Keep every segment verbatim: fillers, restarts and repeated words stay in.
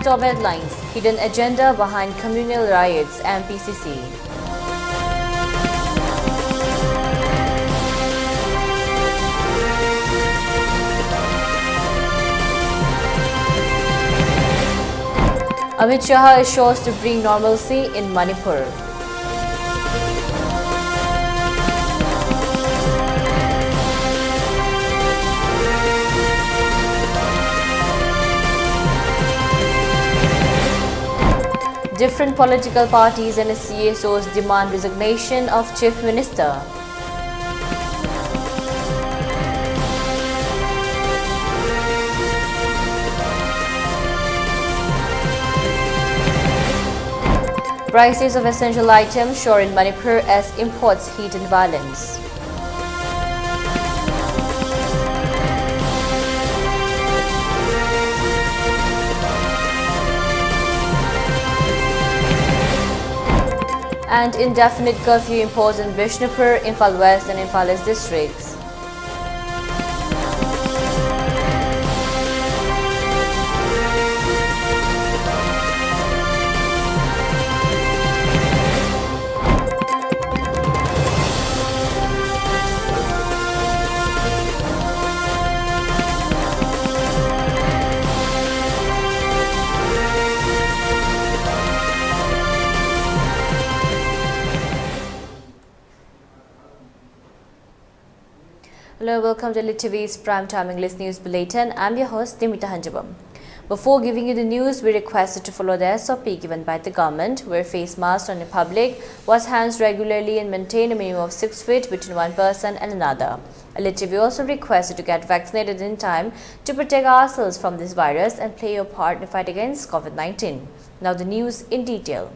Top headlines: Hidden agenda behind communal riots, M P C C. Amit Shah assures to bring normalcy in Manipur. Different political parties and C S Os demand resignation of Chief Minister. Prices of essential items soar in Manipur as imports hit in balance. And indefinite curfew imposed in Bishnupur, Imphal West and Imphal East districts. Hello, welcome to L T V's Prime Time English News Bulletin. I'm your host, Dimita Hanjabam. Before giving you the news, we requested to follow the S O P given by the government, wear face masks in public, wash hands regularly, and maintain a minimum of six feet between one person and another. L T V also requested to get vaccinated in time to protect ourselves from this virus and play your part in the fight against COVID nineteen. Now the news in detail.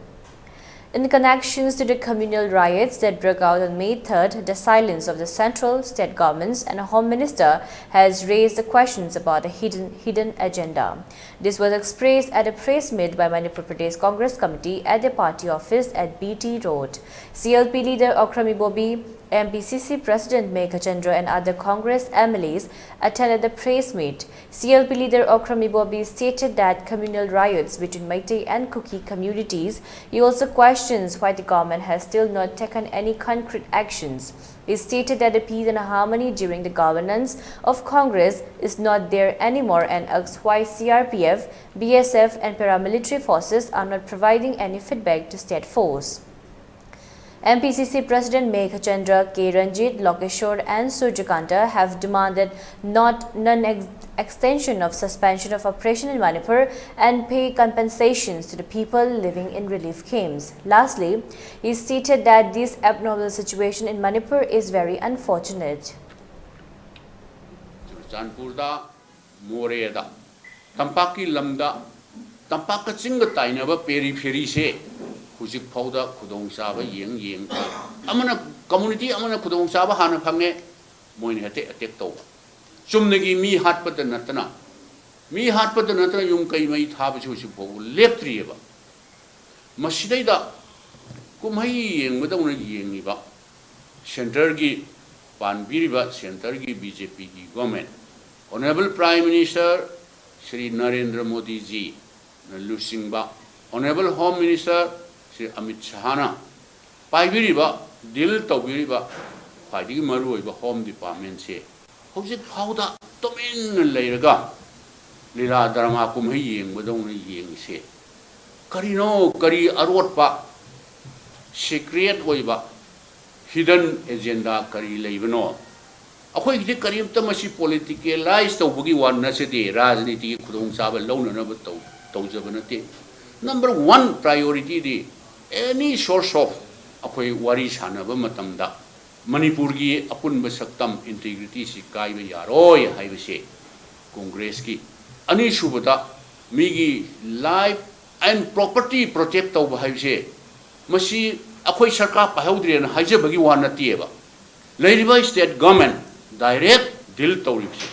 In connections to the communal riots that broke out on May third, the silence of the central, state governments and a home minister has raised the questions about a hidden, hidden agenda. This was expressed at a press meet by Manipur Pradesh Congress Committee at the party office at B T Road. C L P leader Okram Ibobi M P C C President Meghachandra and other Congress M L As attended the press meet. C L P leader Okram Ibobi stated that communal riots between Meitei and Kuki communities. He also questions why the government has still not taken any concrete actions. He stated that the peace and harmony during the governance of Congress is not there anymore and asks why C R P F, B S F and paramilitary forces are not providing any feedback to state force. M P C C President Meghachandra, K Ranjit, Lokeshwar and Surjakanta have demanded not non-extension of suspension of operation in Manipur and pay compensations to the people living in relief camps. Lastly, he stated that this abnormal situation in Manipur is very unfortunate. ꯆꯨꯔꯆꯥꯟꯄꯨꯔꯗ, ꯃꯣꯔꯦꯗ, ꯇꯝꯄꯥꯛꯀꯤ ꯂꯝꯗ, ꯇꯝꯄꯥꯛꯀ ꯆꯤꯡꯒ ꯇꯥꯏꯅꯕ ꯄꯦꯔꯤꯐꯦꯔꯤꯁꯦ ꯍꯧꯖꯤꯛ ꯐꯥꯎꯗ ꯈꯨꯗꯣꯡꯆꯥꯕ ꯌꯦꯡ ꯌꯦꯡ ꯑꯃꯅ, community ꯑꯃꯅ ꯈꯨꯗꯣꯡꯆꯥꯕ ꯍꯥꯟꯅ ꯐꯪꯉꯦ, ꯃꯣꯏꯅ ꯍꯦꯛꯇ ꯑꯦꯇꯦꯛ ꯇꯧꯕ꯫ ꯆꯨꯝꯅꯒꯤ ꯃꯤ ꯍꯥꯠꯄꯗ ꯅꯠꯇꯅ, ꯃꯤ ꯍꯥꯠꯄꯗ ꯅꯠꯇꯅ ꯌꯨꯝ ꯀꯩ ꯃꯩ ꯊꯥꯕꯁꯤ ꯍꯧꯖꯤꯛ ꯐꯥꯎꯕ ꯂꯦꯞꯇ꯭ꯔꯤꯑꯕ꯫ ꯃꯁꯤꯗꯩꯗ ꯀꯨꯝꯍꯩ ꯌꯦꯡꯕꯗꯧꯅ ꯌꯦꯡꯉꯤꯕ ꯁꯦꯟꯇꯔꯒꯤ, ꯄꯥꯟꯕꯤꯔꯤꯕ ꯁꯦꯟꯇꯔꯒꯤ ꯕꯤ ꯖꯦ ꯄꯤꯒꯤ government, honourable prime minister Shri Narendra ꯃꯣꯗꯤꯖꯤꯅ ꯂꯨꯆꯤꯡꯕ honourable home minister Shri Amit ꯁꯍꯥꯅ ꯄꯥꯏꯕꯤꯔꯤꯕ, ꯗꯤꯜ ꯇꯧꯕꯤꯔꯤꯕ ꯈ꯭ꯋꯥꯏꯗꯒꯤ ꯃꯔꯨꯑꯣꯏꯕ ꯍꯣꯝ ꯗꯤꯄꯥꯔꯠꯃꯦꯟꯁꯦ ꯍꯧꯖꯤꯛ ꯐꯥꯎꯗ ꯇꯨꯃꯤꯟꯅ ꯂꯩꯔꯒ ꯂꯤꯂꯥ ꯗ꯭ꯔꯃꯥ ꯀꯨꯝꯍꯩ ꯌꯦꯡꯕꯗꯧꯅ ꯌꯦꯡꯉꯤꯁꯦ ꯀꯔꯤꯅꯣ? ꯀꯔꯤ ꯑꯔꯣꯠꯄ, ꯁꯤꯀ꯭ꯔꯦꯠ ꯑꯣꯏꯕ, ꯍꯤꯗꯟ ꯑꯦꯖꯦꯟꯗꯥ ꯀꯔꯤ ꯂꯩꯕꯅꯣ? ꯑꯩꯈꯣꯏꯒꯤꯗꯤ ꯀꯔꯤꯝꯇ ꯃꯁꯤ ꯄꯣꯂꯤꯇꯤꯀꯦꯂꯥꯏꯁ ꯇꯧꯕꯒꯤ ꯋꯥ ꯅꯠꯆꯗꯦ, ꯔꯥꯖꯅꯤꯇꯤꯒꯤ ꯈꯨꯗꯣꯡꯆꯥꯕ ꯂꯧꯅꯅꯕ ꯇꯧ-, ꯇꯧꯖꯕ ꯅꯠꯇꯦ꯫ ꯅꯝꯕꯔ ꯋꯥꯟ ꯄ꯭ꯔꯥꯏꯌꯣꯔꯤꯇꯤꯗꯤ ꯑꯦꯅꯤ ꯁꯣꯔꯁ ꯑꯣꯐ ꯑꯩꯈꯣꯏ ꯋꯥꯔꯤ ꯁꯥꯟꯅꯕ ꯃꯇꯝꯗ ꯃꯅꯤꯄꯨꯔꯒꯤ ꯑꯄꯨꯟꯕ ꯁꯛꯇꯝ, ꯏꯟꯇꯤꯒ꯭ꯔꯤꯇꯤꯁꯤ ꯀꯥꯏꯕ ꯌꯥꯔꯣꯏ ꯍꯥꯏꯕꯁꯦ ꯀꯣꯡꯒ꯭ꯔꯦꯁꯀꯤ꯫ ꯑꯅꯤꯁꯨꯕꯗ, ꯃꯤꯒꯤ life and property protect ꯇꯧꯕ ꯍꯥꯏꯕꯁꯦ, ꯃꯁꯤ ꯑꯩꯈꯣꯏ ꯁꯔꯀꯥꯔ ꯄꯥꯏꯍꯧꯗ꯭ꯔꯦꯅ ꯍꯥꯏꯖꯕꯒꯤ ꯋꯥ ꯅꯠꯇꯦꯕ꯫ ꯂꯩꯔꯤꯕ ꯁ꯭ꯇꯦꯠ ꯒꯣꯔꯃꯦꯟ ꯗꯥꯏꯔꯦꯛ ꯗꯤꯜ ꯇꯧꯔꯤꯕꯁꯦ,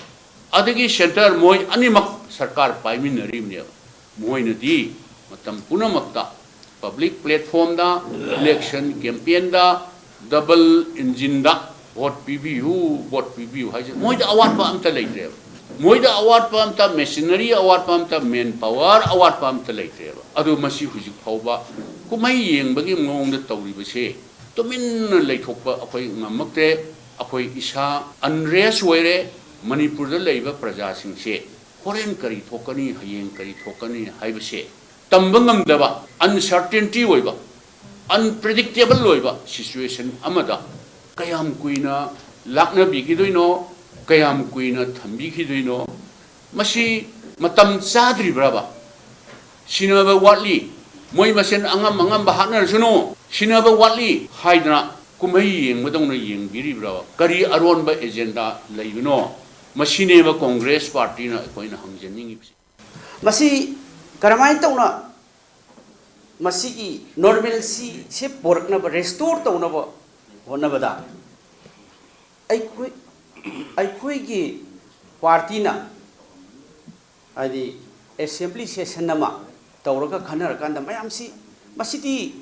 ꯑꯗꯒꯤ ꯁꯦꯟꯇꯔ, ꯃꯣꯏ ꯑꯅꯤꯃꯛ ꯁꯔꯀꯥꯔ ꯄꯥꯏꯃꯤꯟꯅꯔꯤꯕꯅꯦꯕ꯫ ꯃꯣꯏꯅꯗꯤ ꯃꯇꯝ ꯄꯨꯝꯅꯃꯛꯇ ꯄꯕ꯭ꯂꯤꯛ ꯄ꯭ꯂꯦꯠꯐꯣꯝꯗ, ꯏꯂꯦꯛꯁꯟ ꯀꯦꯝꯄꯦꯟꯗ, ꯗꯕꯜ ꯏꯟꯖꯤꯟꯗ ꯚꯣꯠ ꯄꯤꯕꯤꯌꯨ, ꯚꯣꯠ ꯄꯤꯕꯤꯌꯨ ꯍꯥꯏꯁꯦ ꯃꯣꯏꯗ ꯑꯋꯥꯠꯄ ꯑꯝꯇ ꯂꯩꯇ꯭ꯔꯦꯕ꯫ ꯃꯣꯏꯗ ꯑꯋꯥꯠꯄ ꯑꯝꯇ, ꯃꯦꯁꯤꯅꯔꯤ ꯑꯋꯥꯠꯄ ꯑꯝꯇ, ꯃꯦꯟ ꯄꯋꯥꯔ ꯑꯋꯥꯠꯄ ꯑꯝꯇ ꯂꯩꯇ꯭ꯔꯦꯕ꯫ ꯑꯗꯨ ꯃꯁꯤ ꯍꯧꯖꯤꯛ ꯐꯥꯎꯕ ꯀꯨꯝꯍꯩ ꯌꯦꯡꯕꯒꯤ ꯃꯑꯣꯡꯗ ꯇꯧꯔꯤꯕꯁꯦ ꯇꯨꯃꯤꯟꯅ ꯂꯩꯊꯣꯛꯄ ꯑꯩꯈꯣꯏ ꯉꯝꯃꯛꯇ꯭ꯔꯦ꯫ ꯑꯩꯈꯣꯏ ꯏꯁꯥ ꯑꯟꯔꯦꯁ ꯑꯣꯏꯔꯦ꯫ ꯃꯅꯤꯄꯨꯔꯗ ꯂꯩꯕ ꯄ꯭ꯔꯖꯥꯁꯤꯡꯁꯦ ꯍꯣꯔꯦꯟ ꯀꯔꯤ ꯊꯣꯛꯀꯅꯤ, ꯍꯌꯦꯡ ꯀꯔꯤ ꯊꯣꯛꯀꯅꯤ ꯍꯥꯏꯕꯁꯦ ꯇꯝꯕ ꯉꯝꯗꯕ, ꯑꯟꯁꯔꯇꯦꯟꯇꯤ ꯑꯣꯏꯕ, ꯑꯟꯄ꯭ꯔꯤꯗꯤꯛꯇꯦꯕꯜ ꯑꯣꯏꯕ ꯁꯤꯆꯨꯋꯦꯁꯟ ꯑꯃꯗ ꯀꯌꯥꯝ ꯀꯨꯏꯅ ꯂꯥꯛꯅꯕꯤꯈꯤꯗꯣꯏꯅꯣ, ꯀꯌꯥꯝ ꯀꯨꯏꯅ ꯊꯝꯕꯤꯈꯤꯗꯣꯏꯅꯣ? ꯃꯁꯤ ꯃꯇꯝ ꯆꯥꯗ꯭ꯔꯤꯕ꯭ꯔꯕ? ꯁꯤꯟꯅꯕ ꯋꯥꯠꯂꯤ, ꯃꯣꯏ ꯃꯁꯦꯟ ꯑꯉꯝ ꯑꯉꯝꯕ ꯍꯥꯠꯅꯔꯁꯅꯨ, ꯁꯤꯟꯅꯕ ꯋꯥꯠꯂꯤ ꯍꯥꯏꯗꯅ ꯀꯨꯝꯍꯩ ꯌꯦꯡꯕꯗꯧꯅ ꯌꯦꯡꯕꯤꯔꯤꯕ꯭ꯔꯕ? ꯀꯔꯤ ꯑꯔꯣꯟꯕ ꯑꯦꯖꯦꯟꯗꯥ ꯂꯩꯕꯅꯣ? ꯃꯁꯤꯅꯦꯕ ꯀꯣꯡꯒ꯭ꯔꯦꯁ ꯄꯥꯔꯇꯤꯅ ꯑꯩꯈꯣꯏꯅ ꯍꯪꯖꯅꯤꯡꯉꯤꯕꯁꯦ꯫ ꯃꯁꯤ ꯀꯔꯝꯍꯥꯏꯅ ꯇꯧꯅ ꯃꯁꯤꯒꯤ ꯅꯣꯔꯃꯦꯜꯁꯤꯁꯦ ꯄꯣꯔꯛꯅꯕ, ꯔꯦꯁꯇꯣꯔ ꯇꯧꯅꯕ ꯍꯣꯠꯅꯕꯗ ꯑꯩꯈꯣꯏ, ꯑꯩꯈꯣꯏꯒꯤ ꯄꯥꯔꯇꯤꯅ, ꯍꯥꯏꯗꯤ, ꯑꯦꯁꯦꯝꯕ꯭ꯂꯤ ꯁꯦꯁꯟ ꯑꯃ ꯇꯧꯔꯒ ꯈꯟꯅꯔꯀꯥꯟꯗ ꯃꯌꯥꯝꯁꯤ, ꯃꯁꯤꯗꯤ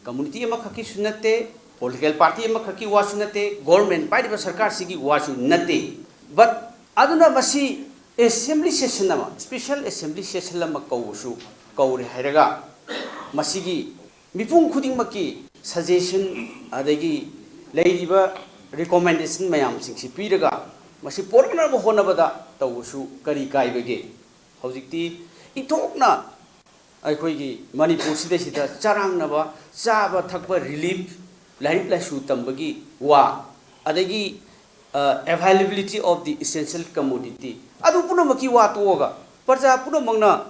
ꯀꯝꯃꯨꯅꯤꯇꯤ ꯑꯃꯈꯛꯀꯤꯁꯨ ꯅꯠꯇꯦ, ꯄꯣꯂꯤꯇꯤꯀꯦꯜ ꯄꯥꯔꯇꯤ ꯑꯃꯈꯛꯀꯤ ꯋꯥꯁꯨ ꯅꯠꯇꯦ, ꯒꯣꯔꯃꯦꯟ ꯄꯥꯏꯔꯤꯕ ꯁꯔꯀꯥꯔꯁꯤꯒꯤ ꯋꯥꯁꯨ ꯅꯠꯇꯦ꯫ ꯕꯠ ꯑꯗꯨꯅ ꯃꯁꯤ ꯑꯦꯁꯦꯝꯕ꯭ꯂꯤ ꯁꯦꯁꯟ ꯑꯃ, ꯁ꯭ꯄꯦꯁꯦꯜ ꯑꯦꯁꯦꯝꯕ꯭ꯂꯤ ꯁꯦꯁꯟ ꯑꯃ ꯀꯧꯕꯁꯨ ꯀꯧꯔꯦ ꯍꯥꯏꯔꯒ, ꯃꯁꯤꯒꯤ ꯃꯤꯄꯨꯝ ꯈꯨꯗꯤꯡꯃꯛꯀꯤ ꯁꯖꯦꯁꯟ ꯑꯗꯒꯤ ꯂꯩꯔꯤꯕ ꯔꯤꯀꯣꯃꯦꯟꯗꯦꯁꯟ ꯃꯌꯥꯝꯁꯤꯡꯁꯤ ꯄꯤꯔꯒ ꯃꯁꯤ ꯄꯣꯔꯛꯅꯕ ꯍꯣꯠꯅꯕꯗ ꯇꯧꯕꯁꯨ ꯀꯔꯤ ꯀꯥꯏꯕꯒꯦ? ꯍꯧꯖꯤꯛꯇꯤ ꯏꯟꯊꯣꯛꯅ ꯑꯩꯈꯣꯏꯒꯤ ꯃꯅꯤꯄꯨꯔꯁꯤꯗꯩꯁꯤꯗ ꯆꯔꯥꯡꯅꯕ, ꯆꯥꯕ ꯊꯛꯄ ꯔꯤꯂꯤꯐ, ꯂꯥꯏꯔꯤꯛ ꯂꯥꯏꯁꯨ ꯇꯝꯕꯒꯤ ꯋꯥ, ꯑꯗꯒꯤ ꯑ, availability of the essential commodity, ꯑꯗꯨ ꯄꯨꯝꯅꯃꯛꯀꯤ ꯋꯥ ꯇꯣꯛꯑꯒ ꯄ꯭ꯔꯖꯥ ꯄꯨꯝꯅꯃꯛꯅ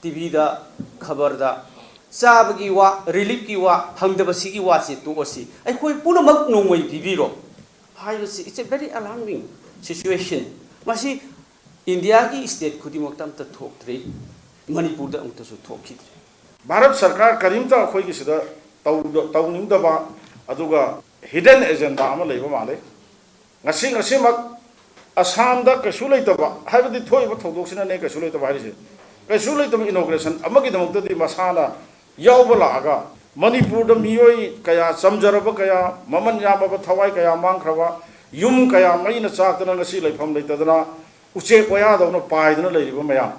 ꯇꯤꯚꯤꯗ, ꯈꯕꯔꯗ ꯆꯥꯕꯒꯤ ꯋꯥ, ꯔꯤꯂꯤꯐꯀꯤ ꯋꯥ ꯍꯪꯗꯕꯁꯤꯒꯤ ꯋꯥꯁꯤ ꯇꯣꯛꯑꯁꯤ꯫ ꯑꯩꯈꯣꯏ ꯄꯨꯝꯅꯃꯛ ꯅꯣꯡꯃꯩ ꯄꯤꯕꯤꯔꯣ ꯍꯥꯏꯕꯁꯤ, it's a very alarming situation꯫ ꯃꯁꯤ ꯏꯟꯗꯤꯌꯥꯒꯤ ꯁ꯭ꯇꯦꯠ ꯈꯨꯗꯤꯡꯃꯛꯇ ꯑꯝꯇ ꯊꯣꯛꯇ꯭ꯔꯤ, ꯃꯅꯤꯄꯨꯔꯗ ꯑꯃꯨꯛꯇꯁꯨ ꯊꯣꯛꯈꯤꯗ꯭ꯔꯤ꯫ ꯚꯥꯔꯠ ꯁꯔꯀꯥꯔ ꯀꯔꯤꯝꯇ ꯑꯩꯈꯣꯏꯒꯤꯁꯤꯗ ꯇꯧꯗ- ꯇꯧꯅꯤꯡꯗꯕ, ꯑꯗꯨꯒ ꯍꯤꯗꯟ ꯑꯦꯖꯦꯟꯗꯥ ꯑꯃ ꯂꯩꯕ ꯃꯥꯜꯂꯤ꯫ ꯉꯁꯤ ꯉꯁꯤꯃꯛ ꯑꯁꯥꯝꯗ ꯀꯩꯁꯨ ꯂꯩꯇꯕ, ꯍꯥꯏꯕꯗꯤ ꯊꯣꯛꯏꯕ ꯊꯧꯗꯣꯛꯁꯤꯅꯅꯦ ꯀꯩꯁꯨ ꯂꯩꯇꯕ ꯍꯥꯏꯔꯤꯁꯦ, ꯀꯩꯁꯨ ꯂꯩꯇꯕ ꯏꯅꯣꯒ꯭ꯔꯦꯁꯟ ꯑꯃꯒꯤꯗꯃꯛꯇꯗꯤ ꯃꯁꯥꯅ ꯌꯥꯎꯕ ꯂꯥꯛꯑꯒ ꯃꯅꯤꯄꯨꯔꯗ ꯃꯤꯑꯣꯏ ꯀꯌꯥ, ꯆꯝꯖꯔꯕ ꯀꯌꯥ, ꯃꯃꯜ ꯌꯥꯝꯂꯕ ꯊꯋꯥꯏ ꯀꯌꯥ ꯃꯥꯡꯈ꯭ꯔꯕ, ꯌꯨꯝ ꯀꯌꯥ ꯃꯩꯅ ꯆꯥꯛꯇꯅ ꯉꯁꯤ ꯂꯩꯐꯝ ꯂꯩꯇꯗꯅ ꯎꯆꯦꯛ ꯋꯥꯌꯥꯗꯧꯅ ꯄꯥꯏꯗꯨꯅ ꯂꯩꯔꯤꯕ ꯃꯌꯥꯝ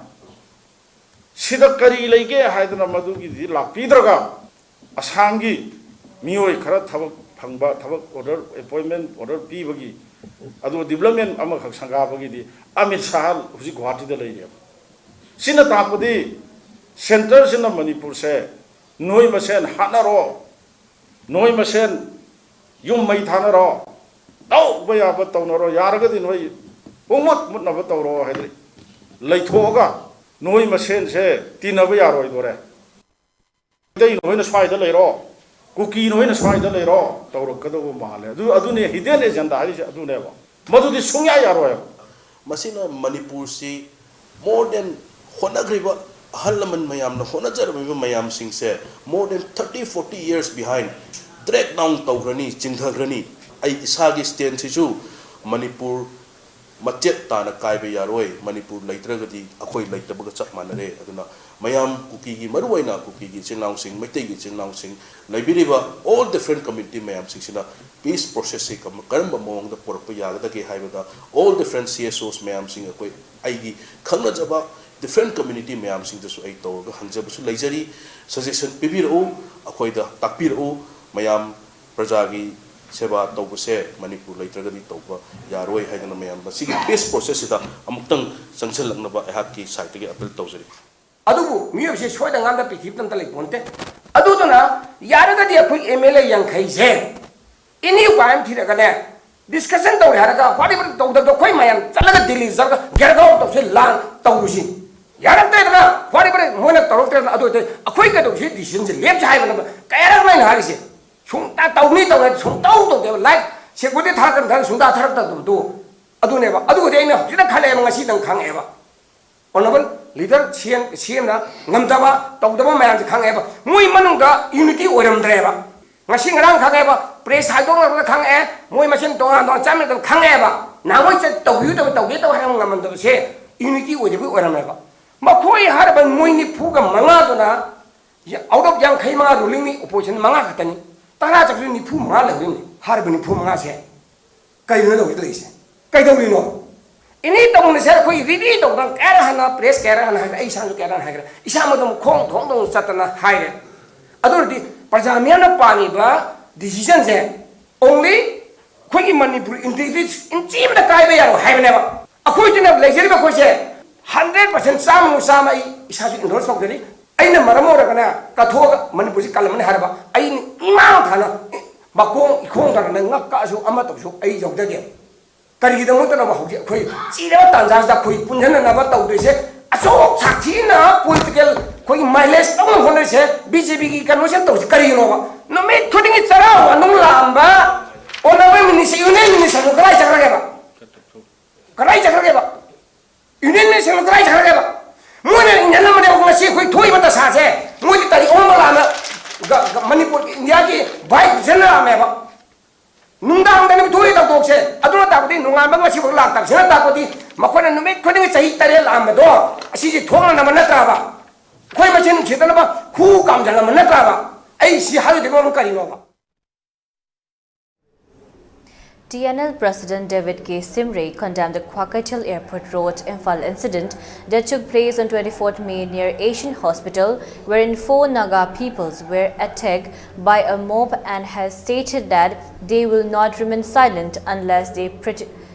ꯁꯤꯗ ꯀꯔꯤ ꯂꯩꯒꯦ ꯍꯥꯏꯗꯅ ꯃꯗꯨꯒꯤꯗꯤ ꯂꯥꯛꯄꯤꯗ꯭ꯔꯒ, ꯑꯁꯥꯝꯒꯤ ꯃꯤꯑꯣꯏ ꯈꯔ ꯊꯕꯛ ꯐꯪꯕ, ꯊꯕꯛ order, appointment order ꯄꯤꯕꯒꯤ, ꯑꯗꯨꯒ development ꯑꯃꯈꯛ ꯁꯪꯒꯥꯕꯒꯤꯗꯤ ꯑꯃꯤꯠ ꯁꯥꯍ ꯍꯧꯖꯤꯛ ꯒꯨꯋꯥꯍꯥꯇꯤꯗ ꯂꯩꯔꯦꯕ꯫ ꯁꯤꯅ ꯇꯥꯛꯄꯗꯤ centreꯁꯤꯅ ꯃꯅꯤꯄꯨꯔꯁꯦ ꯅꯣꯏ ꯃꯁꯦꯟ ꯍꯥꯠꯅꯔꯣ, ꯅꯣꯏ ꯃꯁꯦꯟ ꯌꯨꯝ ꯃꯩ ꯊꯥꯅꯔꯣ, ꯇꯧꯕ ꯌꯥꯕ ꯇꯧꯅꯔꯣ, ꯌꯥꯔꯒꯗꯤ ꯅꯣꯏ ꯄꯨꯡꯃꯨꯠ ꯃꯨꯠꯅꯕ ꯇꯧꯔꯣ ꯍꯥꯏꯗꯤ ꯂꯩꯊꯣꯛꯑꯒ ꯅꯣꯏ ꯃꯁꯦꯟꯁꯦ ꯇꯤꯟꯅꯕ ꯌꯥꯔꯣꯏꯗꯣꯔꯦ꯫ ꯃꯩꯇꯩ ꯅꯣꯏꯅ ꯁ꯭ꯋꯥꯏꯗ ꯂꯩꯔꯣ, ꯀꯨꯀꯤ ꯅꯣꯏꯅ ꯁ꯭ꯋꯥꯏꯗ ꯂꯩꯔꯣ ꯇꯧꯔꯛꯀꯗꯧꯕ ꯃꯥꯜꯂꯦ꯫ ꯑꯗꯨ, ꯑꯗꯨꯅꯦ hidden agenda ꯍꯥꯏꯔꯤꯁꯦ, ꯑꯗꯨꯅꯦꯕ꯫ ꯃꯗꯨꯗꯤ ꯁꯨꯡꯌꯥ ꯌꯥꯔꯣꯏꯕ꯫ ꯃꯁꯤꯅ ꯃꯅꯤꯄꯨꯔꯁꯤ more than ꯍꯣꯠꯅꯈ꯭ꯔꯤꯕ ꯑꯍꯜ ꯂꯃꯟ ꯃꯌꯥꯝꯅ ꯍꯣꯠꯅꯖꯔꯝꯃꯤꯕ ꯃꯌꯥꯝꯁꯤꯡꯁꯦ more than thirty forty years behind drag down ꯇꯧꯈ꯭ꯔꯅꯤ, ꯆꯤꯡꯊꯈ꯭ꯔꯅꯤ꯫ ꯑꯩ ꯏꯁꯥꯒꯤ standꯁꯤꯁꯨ ꯃꯅꯤꯄꯨꯔ ꯃꯆꯦꯠ ꯇꯥꯅ ꯀꯥꯏꯕ ꯌꯥꯔꯣꯏ꯫ ꯃꯅꯤꯄꯨꯔ ꯂꯩꯇ꯭ꯔꯒꯗꯤ ꯑꯩꯈꯣꯏ ꯂꯩꯇꯕꯒ ꯆꯞ ꯃꯥꯟꯅꯔꯦ꯫ ꯑꯗꯨꯅ ꯃꯌꯥꯝ ꯀꯨꯀꯤꯒꯤ, ꯃꯔꯨꯑꯣꯏꯅ ꯀꯨꯀꯤꯒꯤ ꯏꯆꯤꯜ ꯏꯅꯥꯎꯁꯤꯡ, ꯃꯩꯇꯩꯒꯤ ꯏꯆꯤꯜ ꯏꯅꯥꯎꯁꯤꯡ, ꯂꯩꯕꯤꯔꯤꯕ all different community ꯃꯌꯥꯝꯁꯤꯡꯁꯤꯅ peace processꯁꯤ ꯀꯝ-, ꯀꯔꯝꯕ ꯃꯑꯣꯡꯗ ꯄꯨꯔꯛꯄ ꯌꯥꯒꯗꯒꯦ ꯍꯥꯏꯕꯗ all different CSOs ꯃꯌꯥꯝꯁꯤꯡ, ꯑꯩꯈꯣꯏ, ꯑꯩꯒꯤ ꯈꯪꯅꯖꯕ different community ꯃꯌꯥꯝꯁꯤꯡꯗꯁꯨ ꯑꯩ ꯇꯧꯔꯒ ꯍꯪꯖꯕꯁꯨ ꯂꯩꯖꯔꯤ꯫ Suggestion ꯄꯤꯕꯤꯔꯛꯎ, ꯑꯩꯈꯣꯏꯗ ꯇꯥꯛꯄꯤꯔꯛꯎ꯫ ꯃꯌꯥꯝ ꯄ꯭ꯔꯖꯥꯒꯤ ꯁꯦꯕꯥ ꯇꯧꯕꯁꯦ ꯃꯅꯤꯄꯨꯔ ꯂꯩꯇ꯭ꯔꯒꯗꯤ ꯇꯧꯕ ꯌꯥꯔꯣꯏ ꯍꯥꯏꯗꯅ ꯃꯌꯥꯝ ꯃꯁꯤꯒꯤ peace processꯁꯤꯗ ꯑꯃꯨꯛꯇꯪ ꯆꯪꯁꯤꯜꯂꯛꯅꯕ ꯑꯩꯍꯥꯛꯀꯤ sideꯇꯒꯤ appeal ꯇꯧꯖꯔꯤ꯫ ꯑꯗꯨꯕꯨ ꯃꯤꯑꯣꯏꯕꯁꯤ ꯁꯣꯏꯗ ꯉꯥꯝꯗ ꯄ꯭ꯔꯤꯊꯤꯕꯤꯗ ꯑꯝꯇ ꯂꯩꯄꯣꯟꯇꯦ꯫ ꯑꯗꯨꯗꯨꯅ ꯌꯥꯔꯒꯗꯤ ꯑꯩꯈꯣꯏ MLA ꯌꯥꯡꯈꯩꯁꯦ any ꯎꯄꯥꯏ ꯑꯃ ꯊꯤꯔꯒꯅꯦ discussion ꯇꯧꯔꯦ ꯍꯥꯏꯔꯒ whatever ꯇꯧꯗꯕꯗꯣ ꯑꯩꯈꯣꯏ ꯃꯌꯥꯝ ꯆꯠꯂꯒ ꯗꯤꯜꯂꯤ ꯆꯠꯂꯒ ꯒꯦꯔꯒꯥꯎ ꯇꯧꯁꯤ, ꯂꯥꯟ ꯇꯧꯔꯨꯁꯤ꯫ ꯌꯥꯔꯛꯇ꯭ꯔꯦꯗꯅ whatever ꯃꯣꯏꯅ ꯇꯧꯔꯛꯇ꯭ꯔꯦꯗꯅ ꯑꯗꯨ ꯑꯣꯏꯔꯗꯤ ꯑꯩꯈꯣꯏ ꯀꯩꯗꯧꯁꯤ decisionꯁꯦ ꯂꯦꯞꯁꯤ ꯍꯥꯏꯕꯅꯦꯕ꯫ ꯀꯌꯥꯔꯛꯅꯣ ꯑꯩꯅ ꯍꯥꯏꯔꯤꯁꯦ? ꯁꯨꯡꯇ ꯇꯧꯅꯤ ꯇꯧꯔꯦ ꯁꯨꯡꯇꯧ ꯇꯧꯗꯦꯕ꯫ Like security ꯊꯥꯔꯛꯀꯅꯤ ꯊꯥꯔꯛ ꯁꯨꯡꯊꯥ ꯊꯥꯔꯛꯇꯕꯗꯣ ꯑꯗꯨꯅꯦꯕ꯫ ꯑꯗꯨꯕꯨꯗꯤ ꯑꯩꯅ ꯍꯧꯖꯤꯛꯇ ꯈꯜꯂꯛꯑꯦꯕ, ꯉꯁꯤꯗꯪ ꯈꯪꯉꯛꯑꯦꯕ꯫ Honourable leader CM, CMꯅ ꯉꯝꯗꯕ ꯇꯧꯗꯕ ꯃꯌꯥꯝꯁꯦ ꯈꯪꯉꯛꯑꯦꯕ꯫ ꯃꯣꯏ ꯃꯅꯨꯡꯗ unity ꯑꯣꯏꯔꯝꯗ꯭ꯔꯦꯕ꯫ ꯉꯁꯤ ꯉꯔꯥꯡ ꯈꯪꯉꯛꯑꯦꯕ, press ꯍꯥꯏꯗꯣꯔꯛꯄꯗ ꯈꯪꯉꯛꯑꯦ꯫ ꯃꯣꯏ ꯃꯁꯦꯟ ꯇꯣꯉꯥꯟ ꯇꯣꯉꯥꯟ ꯆꯥꯃꯤꯟꯅꯗꯅ ꯈꯪꯉꯛꯑꯦꯕ꯫ ꯅꯍꯥꯟꯋꯥꯏ ꯆꯠ-, ꯇꯧꯕꯤꯌꯨ ꯇꯧꯕ, ꯇꯧꯒꯦ ꯇꯧ ꯍꯥꯏꯔꯒ ꯉꯝꯃꯝꯗꯕꯁꯦ unity ꯑꯣꯏꯗꯕꯒꯤ ꯑꯣꯏꯔꯝꯃꯦꯕ꯫ ꯃꯈꯣꯏ ꯍꯥꯏꯔꯤꯕ ꯃꯣꯏ ꯅꯤꯐꯨꯒ ꯃꯉꯥꯗꯨꯅ ꯑꯥꯎꯠ ꯑꯣꯐ ꯌꯥꯡꯈꯩ ꯃꯉꯥ ꯔꯨꯂꯤꯡꯅꯤ, ꯑꯣꯄꯣꯖꯤꯁꯟ ꯃꯉꯥ ꯈꯛꯇꯅꯤ꯫ ꯇꯔꯥ ꯆꯠꯈ꯭ꯔꯁꯨ ꯅꯤꯐꯨ ꯃꯉꯥ ꯂꯩꯍꯧꯔꯤꯕꯅꯤ꯫ ꯍꯥꯏꯔꯤꯕ ꯅꯤꯐꯨ ꯃꯉꯥꯁꯦ ꯀꯩꯅꯣ ꯇꯧꯔꯤꯁꯦ? ꯀꯩꯗꯧꯔꯤꯅꯣ? ꯏꯅꯤ ꯇꯧꯅꯁꯦ꯫ ꯑꯩꯈꯣꯏ ꯔꯦꯗꯤ ꯇꯧꯗꯅ ꯀꯌꯥꯔ ꯍꯥꯟꯅ, ꯄ꯭ꯔꯦꯁ ꯀꯌꯥꯔ ꯍꯥꯟꯅ ꯍꯥꯏꯈ꯭ꯔꯦ, ꯑꯩ ꯏꯁꯥꯅꯁꯨ ꯀꯌꯥꯔ ꯍꯥꯟꯅ ꯍꯥꯏꯈ꯭ꯔꯦ, ꯏꯁꯥꯃꯛ ꯑꯗꯨꯝ ꯈꯣꯡ ꯊꯣꯡ ꯊꯣꯡ ꯆꯠꯇꯅ ꯍꯥꯏꯔꯦ꯫ ꯑꯗꯨ ꯑꯣꯏꯔꯗꯤ ꯄ꯭ꯔꯖꯥ ꯃꯤꯌꯥꯝꯅ ꯄꯥꯝꯃꯤꯕ ꯗꯤꯁꯤꯖꯟꯁꯦ ꯑꯣꯡꯂꯤ ꯑꯩꯈꯣꯏꯒꯤ ꯃꯅꯤꯄꯨꯔ ꯏꯟꯇꯤꯒ꯭ꯔꯤꯇꯤ ꯏꯟꯆꯤ ꯑꯃꯗ ꯀꯥꯏꯕ ꯌꯥꯔꯣꯏ ꯍꯥꯏꯕꯅꯦꯕ꯫ ꯑꯩꯈꯣꯏꯗꯨꯅ ꯂꯩꯖꯔꯤꯕ ꯑꯩꯈꯣꯏꯁꯦ ꯍꯟꯗ꯭ꯔꯦꯠ ꯄꯥꯔꯁꯦꯟ, ꯆꯥꯝꯃ ꯆꯥꯝꯃ ꯑꯩ ꯏꯁꯥꯁꯨ ꯏꯟꯗꯣꯔꯁ ꯇꯧꯖꯔꯤ꯫ ꯑꯩꯅ ꯃꯔꯝ ꯑꯣꯏꯔꯒꯅ ꯀꯠꯊꯣꯛꯑꯒ ꯃꯅꯤꯄꯨꯔꯁꯤ ꯀꯜꯂꯝꯃꯅꯤ ꯍꯥꯏꯔꯕ ꯑꯩꯅ ꯏꯃꯥꯡ ꯊꯥꯅ ꯃꯀꯣꯡ ꯏꯈꯣꯡ ꯊꯥꯅ ꯉꯛ ꯀꯛꯑꯁꯨ ꯑꯃ ꯇꯧꯁꯨ ꯑꯩ ꯌꯧꯖꯒꯦ꯫ ꯀꯔꯤꯒꯤꯗꯃꯛꯇꯅꯣ ꯍꯧꯖꯤꯛ ꯑꯩꯈꯣꯏ ꯆꯤꯔꯕ ꯇꯥꯟꯖꯥꯁꯤꯗ ꯑꯩꯈꯣꯏ ꯄꯨꯟꯁꯤꯟꯅꯅꯕ ꯇꯧꯗꯣꯏꯁꯦ? ꯑꯆꯧ ꯁꯥꯊꯤꯅ ꯄꯣꯂꯤꯇꯤꯀꯦꯜ ꯑꯩꯈꯣꯏꯒꯤ ꯃꯥꯏꯂꯦꯖ ꯂꯧꯅ ꯍꯣꯠꯅꯔꯤꯁꯦ ꯕꯤ ꯖꯦ ꯄꯤꯒꯤ ꯀꯩꯅꯣꯁꯤꯅ ꯇꯧꯔꯤꯁꯦ ꯀꯔꯤꯒꯤꯅꯣꯕ? ꯅꯨꯃꯤꯠ ꯈꯨꯗꯤꯡꯒꯤ ꯆꯔꯥ ꯋꯥꯅꯨꯡ ꯂꯥꯛꯑꯝꯕ ꯑꯣꯅꯔꯦꯕꯜ ꯃꯤꯅꯤꯁꯇꯔ, ꯌꯨꯅꯤꯌꯟ ꯃꯤꯅꯤꯁꯇꯔꯗꯨ ꯀꯗꯥꯏ ꯆꯠꯈ꯭ꯔꯒꯦꯕ? ꯀꯗꯥꯏ ꯆꯠꯈ꯭ꯔꯒꯦꯕ? ꯌꯨꯅꯤꯌꯟ ꯃꯤꯅꯤꯁꯇꯔꯗꯨ ꯀꯗꯥꯏ ꯆꯠꯈ꯭ꯔꯒꯦꯕ? ꯃꯣꯏꯅ ꯏꯟꯖꯜꯂꯝꯕꯅꯦꯕ ꯉꯁꯤ ꯑꯩꯈꯣꯏ ꯊꯣꯛꯏꯕ ꯗꯁꯥꯁꯦ꯫ ꯃꯣꯏꯗꯤ ꯀꯔꯤ ꯑꯣꯟꯕ ꯂꯥꯛꯑꯝꯃꯦ? ꯒ-, ꯒ-, ꯃꯅꯤꯄꯨꯔꯒꯤ ꯏꯟꯗꯤꯌꯥꯒꯤ ꯚꯥꯏꯁ ꯄ꯭ꯔꯦꯁꯤꯗꯦꯟ ꯂꯥꯛꯑꯝꯃꯦꯕ꯫ ꯅꯨꯡꯗꯥꯡꯗꯅꯦꯕ ꯊꯣꯛꯏ ꯊꯧꯗꯣꯛꯁꯦ꯫ ꯑꯗꯨꯅ ꯇꯥꯛꯄꯗꯤ ꯅꯣꯡꯉꯥꯟꯕ ꯉꯁꯤꯐꯥꯎ ꯂꯥꯛꯇꯕꯁꯤꯅ ꯇꯥꯛꯄꯗꯤ ꯃꯈꯣꯏꯅ ꯅꯨꯃꯤꯠ ꯈꯨꯗꯤꯡꯒꯤ ꯆꯍꯤ ꯇꯔꯦꯠ ꯂꯥꯛꯑꯝꯕꯗꯣ ꯑꯁꯤꯁꯦ ꯊꯣꯛꯅꯅꯕ ꯅꯠꯇ꯭ꯔꯕ? ꯑꯩꯈꯣꯏ ꯃꯁꯦꯟ ꯅꯨꯡꯁꯤꯅꯅꯕ ꯈꯨ ꯀꯥꯝꯖꯜꯂꯝꯕ ꯅꯠꯇ꯭ꯔꯕ? ꯑꯩ ꯁꯤ ꯍꯥꯏꯔꯨꯗꯣꯏꯕ ꯑꯃ ꯀꯔꯤꯅꯣꯕ? T N L President David K. Simre condemned the Khuakeitheil Airport Road, Imphal incident that took place on twenty-fourth May near Asian Hospital, wherein four Naga peoples were attacked by a mob, and has stated that they will not remain silent unless they pret-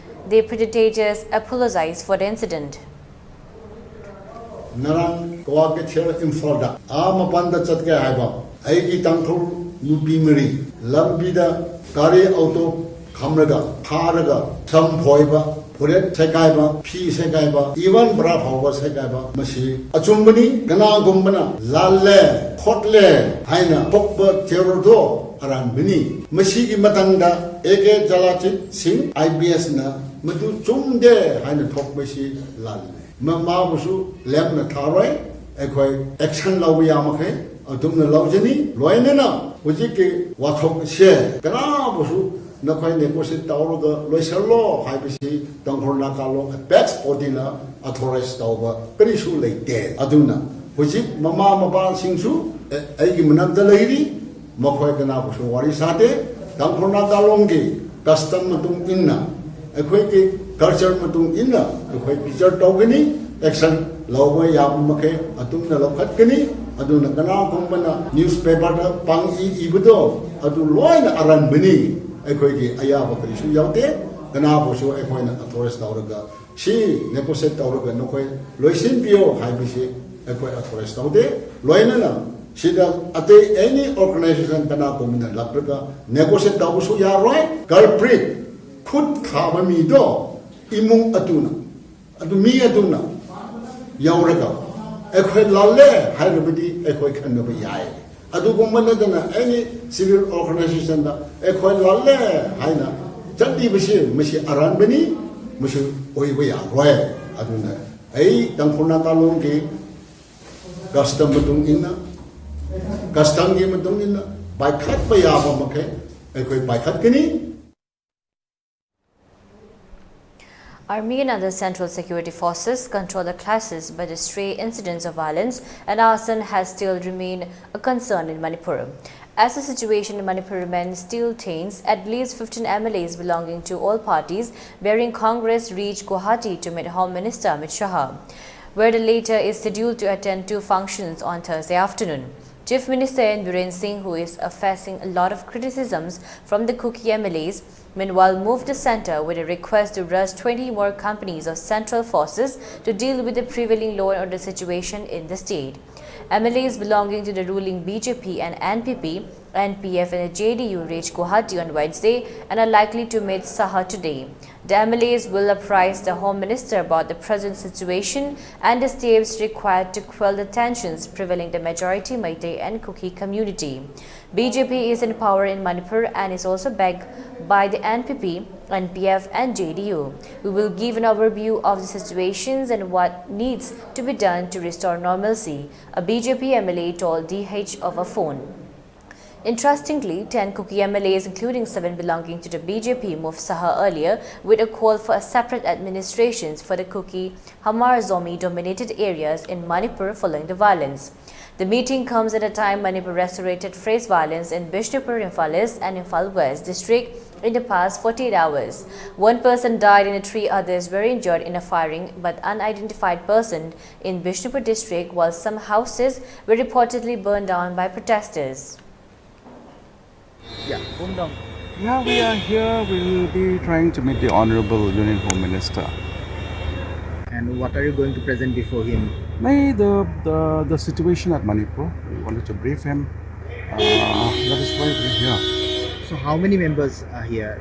their perpetrators apologize for the incident. ꯉꯔꯥꯡ ꯀ꯭ꯋꯥꯀꯩꯊꯦꯜ ꯏꯝꯐꯥꯜꯗ ꯑꯥ ꯃꯄꯥꯟꯗ ꯆꯠꯀꯦ ꯍꯥꯏꯕ ꯑꯩꯒꯤ ꯇꯥꯡꯈꯨꯜ ꯅꯨꯄꯤ ꯃꯔꯤ ꯂꯝꯕꯤꯗ ꯒꯥꯔꯤ ꯑꯣꯇꯣ ꯈꯥꯝꯔꯒ ꯐꯥꯔꯒ ꯁꯝ ꯐꯣꯏꯕ, ꯐꯨꯔꯤꯠ ꯁꯦꯒꯥꯏꯕ, ꯐꯤ ꯁꯦꯒꯥꯏꯕ, even ꯕ꯭ꯔꯥ ꯐꯥꯎꯕ ꯁꯦꯒꯥꯏꯕ, ꯃꯁꯤ ꯑꯆꯨꯝꯕꯅꯤ꯫ ꯀꯅꯥꯒꯨꯝꯕꯅ ꯂꯥꯜꯂꯦ ꯈꯣꯠꯂꯦ ꯍꯥꯏꯅ ꯊꯣꯛꯄ ꯇꯦꯔꯣꯔꯗꯣ ꯑꯔꯥꯟꯕꯅꯤ꯫ ꯃꯁꯤꯒꯤ ꯃꯇꯥꯡꯗ ꯑꯦ ꯀꯦ ꯖꯂꯥꯖꯤꯠ ꯁꯤꯡ ꯑꯥꯏ ꯕꯤ ꯑꯦꯁꯅ ꯃꯗꯨ ꯆꯨꯝꯗꯦ ꯍꯥꯏꯅ ꯊꯣꯛꯄꯁꯤ ꯂꯥꯜꯂꯦ꯫ ꯃꯥꯕꯨꯁꯨ ꯂꯦꯝꯅ ꯊꯥꯔꯣꯏ꯫ ꯑꯩꯈꯣꯏ ꯑꯦꯛꯁꯟ ꯂꯧꯕ ꯌꯥꯃꯈꯩ ꯑꯗꯨꯝꯅ ꯂꯧꯖꯅꯤ꯫ ꯂꯣꯏꯅꯅ ꯍꯧꯖꯤꯛꯀꯤ ꯋꯥꯊꯣꯛ ꯑꯁꯦ ꯀꯅꯥꯕꯨꯁꯨ ꯅꯈꯣꯏ ꯅꯦꯒꯣꯁꯤꯌꯦꯠ ꯇꯧꯔꯒ ꯂꯣꯏꯁꯤꯜꯂꯣ ꯍꯥꯏꯕꯁꯤ ꯇꯥꯡꯈꯨꯜ ꯅꯥꯒꯥ ꯂꯣ ꯑꯦꯄꯦꯛꯁ ꯕꯣꯗꯤꯅ ꯑꯣꯊꯣꯔꯥꯏꯖ ꯇꯧꯕ ꯀꯔꯤꯁꯨ ꯂꯩꯇꯦ꯫ ꯑꯗꯨꯅ ꯍꯧꯖꯤꯛ ꯃꯃꯥ ꯃꯄꯥꯁꯤꯡꯁꯨ ꯑꯦ, ꯑꯩꯒꯤ ꯃꯅꯥꯛꯇ ꯂꯩꯔꯤ, ꯃꯈꯣꯏ ꯀꯅꯥꯕꯨꯁꯨ ꯋꯥꯔꯤ ꯁꯥꯗꯦ꯫ ꯇꯥꯡꯈꯨꯜ ꯅꯥꯒꯥꯂꯣꯟꯒꯤ ꯀꯁꯇꯝ ꯃꯇꯨꯡ ꯏꯟꯅ, ꯑꯩꯈꯣꯏꯒꯤ ꯀꯜꯆꯔ ꯃꯇꯨꯡ ꯏꯟꯅ ꯑꯩꯈꯣꯏ ꯕꯤꯆꯥꯔ ꯇꯧꯒꯅꯤ꯫ ꯑꯦꯛꯁꯟ ꯂꯧꯕ ꯌꯥꯕ ꯃꯈꯩ ꯑꯗꯨꯝꯅ ꯂꯧꯈꯠꯀꯅꯤ꯫ ꯑꯗꯨꯅ ꯀꯅꯥꯒꯨꯝꯕꯅ ꯅ꯭ꯌꯨꯁꯄꯦꯄꯔꯗ ꯄꯥꯡꯏ ꯏꯕꯗꯣ ꯑꯗꯨ ꯂꯣꯏꯅ ꯑꯔꯥꯟꯕꯅꯤ꯫ ꯑꯩꯈꯣꯏꯒꯤ ꯑꯌꯥꯕ ꯀꯔꯤꯁꯨ ꯌꯥꯎꯗꯦ꯫ ꯀꯅꯥꯕꯨꯁꯨ ꯑꯩꯈꯣꯏꯅ ꯑꯣꯊꯣꯔꯥꯏꯁ ꯇꯧꯔꯒ ꯁꯤ ꯅꯦꯒꯣꯁꯤꯌꯦꯠ ꯇꯧꯔꯒ ꯅꯈꯣꯏ ꯂꯣꯏꯁꯤꯟꯕꯤꯌꯣ ꯍꯥꯏꯕꯁꯤ ꯑꯩꯈꯣꯏ ꯑꯣꯊꯣꯔꯥꯏꯁ ꯇꯧꯗꯦ꯫ ꯂꯣꯏꯅꯅ ꯁꯤꯗ ꯑꯇꯩ ꯑꯦꯅꯤ ꯑꯣꯔꯒꯅꯥꯏꯖꯦꯁꯟ ꯀꯅꯥꯒꯨꯝꯕꯅ ꯂꯥꯛꯂꯒ ꯅꯦꯒꯣꯁꯤꯌꯦꯠ ꯇꯧꯕꯁꯨ ꯌꯥꯔꯣꯏ꯫ ꯀꯜꯄ꯭ꯔꯤꯠ, ꯈꯨꯠ ꯊꯥꯕ ꯃꯤꯗꯣ, ꯏꯃꯨꯡ ꯑꯗꯨꯅ, ꯑꯗꯨ ꯃꯤ ꯑꯗꯨꯅ ꯌꯧꯔꯒ ꯑꯩꯈꯣꯏ ꯂꯥꯜꯂꯦ ꯍꯥꯏꯔꯕꯗꯤ ꯑꯩꯈꯣꯏ ꯈꯟꯅꯕ ꯌꯥꯏ꯫ ꯑꯗꯨꯒꯨꯝꯕ ꯅꯠꯇꯅ ꯑꯦꯅꯤ ꯁꯤꯚꯤꯜ ꯑꯣꯔꯒꯅꯥꯏꯖꯦꯁꯟꯗ ꯑꯩꯈꯣꯏ ꯂꯥꯜꯂꯦ ꯍꯥꯏꯅ ꯆꯠꯂꯤꯕꯁꯤ ꯃꯁꯤ ꯑꯔꯥꯟꯕꯅꯤ, ꯃꯁꯤ ꯑꯣꯏꯕ ꯌꯥꯔꯣꯏ꯫ ꯑꯗꯨꯅ ꯑꯩ ꯇꯥꯡꯈꯨꯜ ꯅꯥꯒꯥꯂꯣꯟꯒꯤ ꯀꯁꯇꯝ ꯃꯇꯨꯡ ꯏꯟꯅ, ꯀꯁꯇꯝꯒꯤ ꯃꯇꯨꯡ ꯏꯟꯅ ꯄꯥꯏꯈꯠꯄ ꯌꯥꯕ ꯃꯈꯩ ꯑꯩꯈꯣꯏ ꯄꯥꯏꯈꯠꯀꯅꯤ꯫ Army and other central security forces control the clashes, but the stray incidents of violence and arson has still remained a concern in Manipur. As the situation in Manipur remains still tense, at least fifteen M L As belonging to all parties bearing Congress reached Guwahati to meet Home Minister Amit Shah, where the latter is scheduled to attend two functions on Thursday afternoon. Chief Minister N Biren Singh, who is uh, facing a lot of criticisms from the Kuki M L As, meanwhile moved the centre with a request to rush twenty more companies of central forces to deal with the prevailing law and order situation in the state. M L As belonging to the ruling B J P and N P P, N P F and the J D U reached Guwahati on Wednesday and are likely to meet Shah today. The M L As will apprise the Home Minister about the present situation and the steps required to quell the tensions prevailing the majority Meitei and Kuki community. B J P is in power in Manipur and is also backed by the N P P, N P F and J D U. We will give an overview of the situations and what needs to be done to restore normalcy, a B J P M L A told D H over phone. Interestingly, ten Kuki M L As, including seven belonging to the B J P, moved Saha earlier with a call for a separate administrations for the Kuki Hmar Zomi dominated areas in Manipur following the violence. The meeting comes at a time Manipur resurrected fresh violence in Bishnupur, Imphal East, and Imphal West district in the past forty-eight hours. One person died and three others were injured in a firing, but unidentified person in Bishnupur district, while some houses were reportedly burned down by protesters. Yeah. Yeah, we are here. We'll be trying to meet the Honorable Union Home Minister. And what are you going to present before him? May the, the, the situation at Manipur. We wanted to brief him. Uh, that is why we're here. So, how many members are here?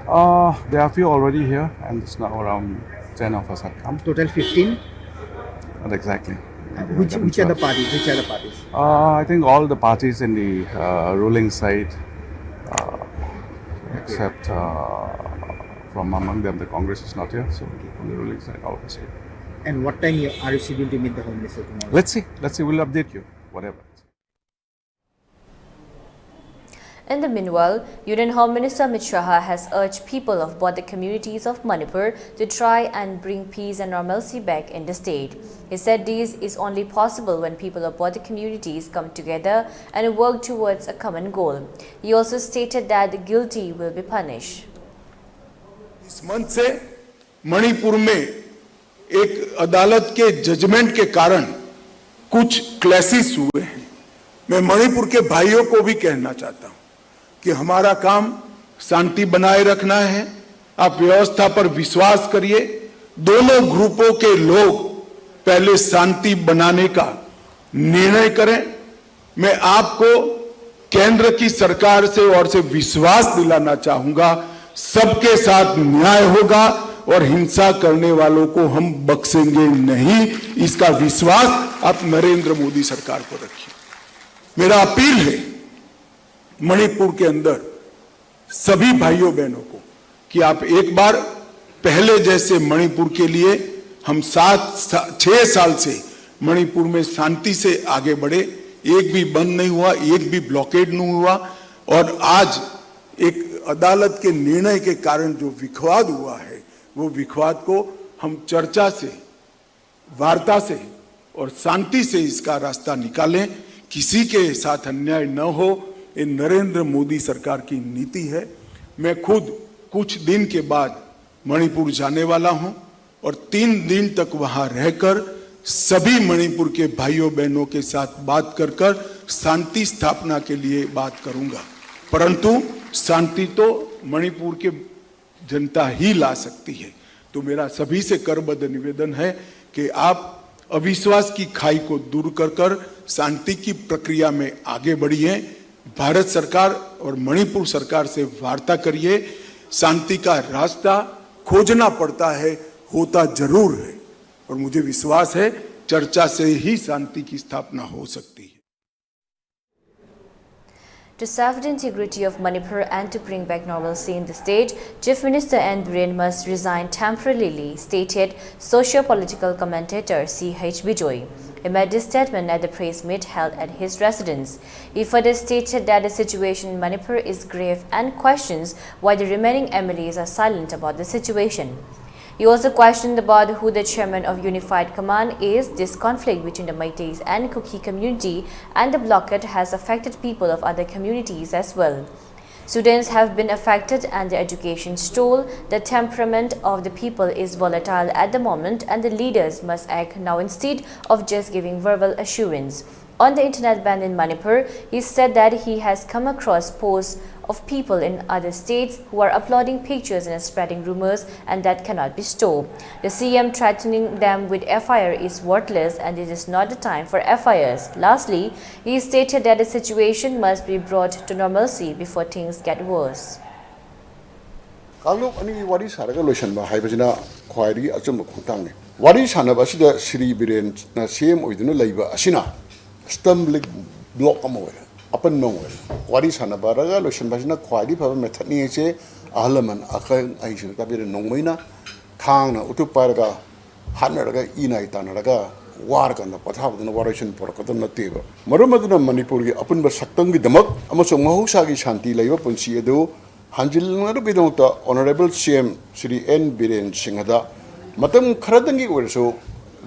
Uh, there are a few already here, and it's now around ten of us have come. Total fifteen? Not exactly. Which, which are the parties? Which are the parties? Uh, I think all the parties in the uh, ruling side, uh, except uh, from among them, the Congress is not here, so on the ruling side, all of us here. And what time you, are you scheduled to meet the Home Minister tomorrow? Let's see. Let's see. We'll update you. Whatever. In the meanwhile, Union Home Minister Amit Shah has urged people of border communities of Manipur to try and bring peace and normalcy back in the state. He said this is only possible when people of border communities come together and work towards a common goal. He also stated that the guilty will be punished. इस मंच से मणिपुर में एक अदालत के judgement के कारण कुछ क्लैशेस हुए हैं। मैं मणिपुर के भाइयों को भी कहना चाहता हूं कि हमारा काम शांति बनाए रखना है। आप व्यवस्था पर विश्वास करिए। दोनों ग्रुपों के लोग पहले शांति बनाने का निर्णय करें। मैं आपको केंद्र की सरकार से और से विश्वास दिलाना चाहूंगा, सबके साथ न्याय होगा और हिंसा करने वालों को हम बख्शेंगे नहीं। इसका विश्वास आप नरेंद्र मोदी सरकार पर रखिए। मेरा अपील है मणिपुर के अंदर सभी भाइयों बहनों को कि आप एक बार पहले जैसे मणिपुर के लिए हम सात सा, छह साल से मणिपुर में शांति से आगे बढ़े, एक भी बंद नहीं हुआ, एक भी ब्लॉकेड नहीं हुआ। और आज एक अदालत के निर्णय के कारण जो विवाद हुआ है, वो विवाद को हम चर्चा से, वार्ता से और शांति से इसका रास्ता निकालें। किसी के साथ अन्याय न हो, ये नरेंद्र मोदी सरकार की नीति है। मैं खुद कुछ दिन के बाद मणिपुर जाने वाला हूं और तीन दिन तक वहां रहकर सभी मणिपुर के भाइयों बहनों के साथ बात कर कर शांति स्थापना के लिए बात करूंगा। परंतु शांति तो मणिपुर के जनता ही ला सकती है। तो मेरा सभी से करबद्ध निवेदन है कि आप अविश्वास की खाई को दूर कर कर शांति की प्रक्रिया में आगे बढ़िए। भारत सरकार और मणिपुर सरकार से वार्ता करिए। शांति का रास्ता खोजना पड़ता है, होता जरूर है, और मुझे विश्वास है चर्चा से ही शांति की स्थापना हो सकती है। To save the integrity of Manipur and to bring back normalcy in the state, Chief Minister N Biren must resign temporarily, stated socio-political commentator C H Bijoy. He made this statement at the press meet held at his residence. He further stated that the situation in Manipur is grave and questions why the remaining M L As are silent about the situation. He also questioned about who the chairman of Unified Command is. This conflict between the Meiteis and Kuki community and the blockade has affected people of other communities as well. Students have been affected and the education stalled. The temperament of the people is volatile at the moment and the leaders must act now instead of just giving verbal assurance. On the internet ban in Manipur, he said that he has come across posts of people in other states who are uploading pictures and spreading rumors, and that cannot be stopped. The C M threatening them with F I R is worthless, and it is not the time for F I Rs. Lastly, he stated that the situation must be brought to normalcy before things get worse. ꯀꯥꯡꯂꯨꯞ ꯑꯅꯤꯒꯤ ꯋꯥꯔꯤ ꯁꯥꯔꯒ ꯂꯣꯏꯁꯤꯟꯕ ꯍꯥꯏꯕꯁꯤꯅ ꯈ꯭ꯋꯥꯏꯗꯒꯤ ꯑꯆꯨꯝꯕ ꯈꯣꯡꯊꯥꯡꯅꯤ꯫ ꯋꯥꯔꯤ ꯁꯥꯟꯅꯕ ꯑꯁꯤꯗ ꯁ꯭ꯔꯤ ꯕꯤꯔꯦꯟꯅ ꯁꯤ ꯑꯦꯝ ꯑꯣꯏꯗꯨꯅ ꯂꯩꯕ ꯑꯁꯤꯅ ꯁ꯭ꯇꯝꯕ꯭ꯂꯤꯡ ꯕ꯭ꯂꯣꯛ ꯑꯃ ꯑꯣꯏꯔꯦ, ꯑꯄꯟꯕ ꯑꯃ ꯑꯣꯏꯔꯦ꯫ ꯋꯥꯔꯤ ꯁꯥꯟꯅꯕꯔꯒ ꯂꯣꯏꯁꯤꯟꯕ ꯑꯁꯤꯅ ꯈ꯭ꯋꯥꯏꯗꯒꯤ ꯐꯕ ꯃꯦꯊꯠꯅꯤ ꯍꯥꯏꯁꯦ ꯑꯍꯜ ꯂꯃꯟ ꯑꯈꯪ ꯑꯍꯩꯁꯤꯡꯅ ꯇꯥꯛꯄꯤꯔꯦ꯫ ꯅꯣꯡꯃꯩꯅ ꯊꯥꯡꯅ ꯎꯇꯨꯞ ꯄꯥꯏꯔꯒ ꯍꯥꯠꯅꯔꯒ ꯏ ꯅꯥꯏ ꯇꯥꯟꯅꯔꯒ ꯋꯥꯔꯀꯥꯟꯗ ꯄꯣꯊꯥꯕꯗꯨꯅ ꯋꯥꯔꯣꯏꯁꯤꯟ ꯄꯨꯔꯛꯀꯗꯕ ꯅꯠꯇꯦꯕ꯫ ꯃꯔꯝ ꯑꯗꯨꯅ ꯃꯅꯤꯄꯨꯔꯒꯤ ꯑꯄꯨꯟꯕ ꯁꯛꯇꯝꯒꯤꯗꯃꯛ ꯑꯃꯁꯨꯡ ꯃꯍꯧꯁꯥꯒꯤ ꯁꯥꯟꯇꯤ ꯂꯩꯕ ꯄꯨꯟꯁꯤ ꯑꯗꯨ ꯍꯟꯖꯤꯜꯅꯕꯒꯤꯗꯃꯛꯇ Honourable C M Shri N Biren ꯁꯤꯡꯍꯗ ꯃꯇꯝ ꯈꯔꯗꯪꯒꯤ ꯑꯣꯏꯔꯁꯨ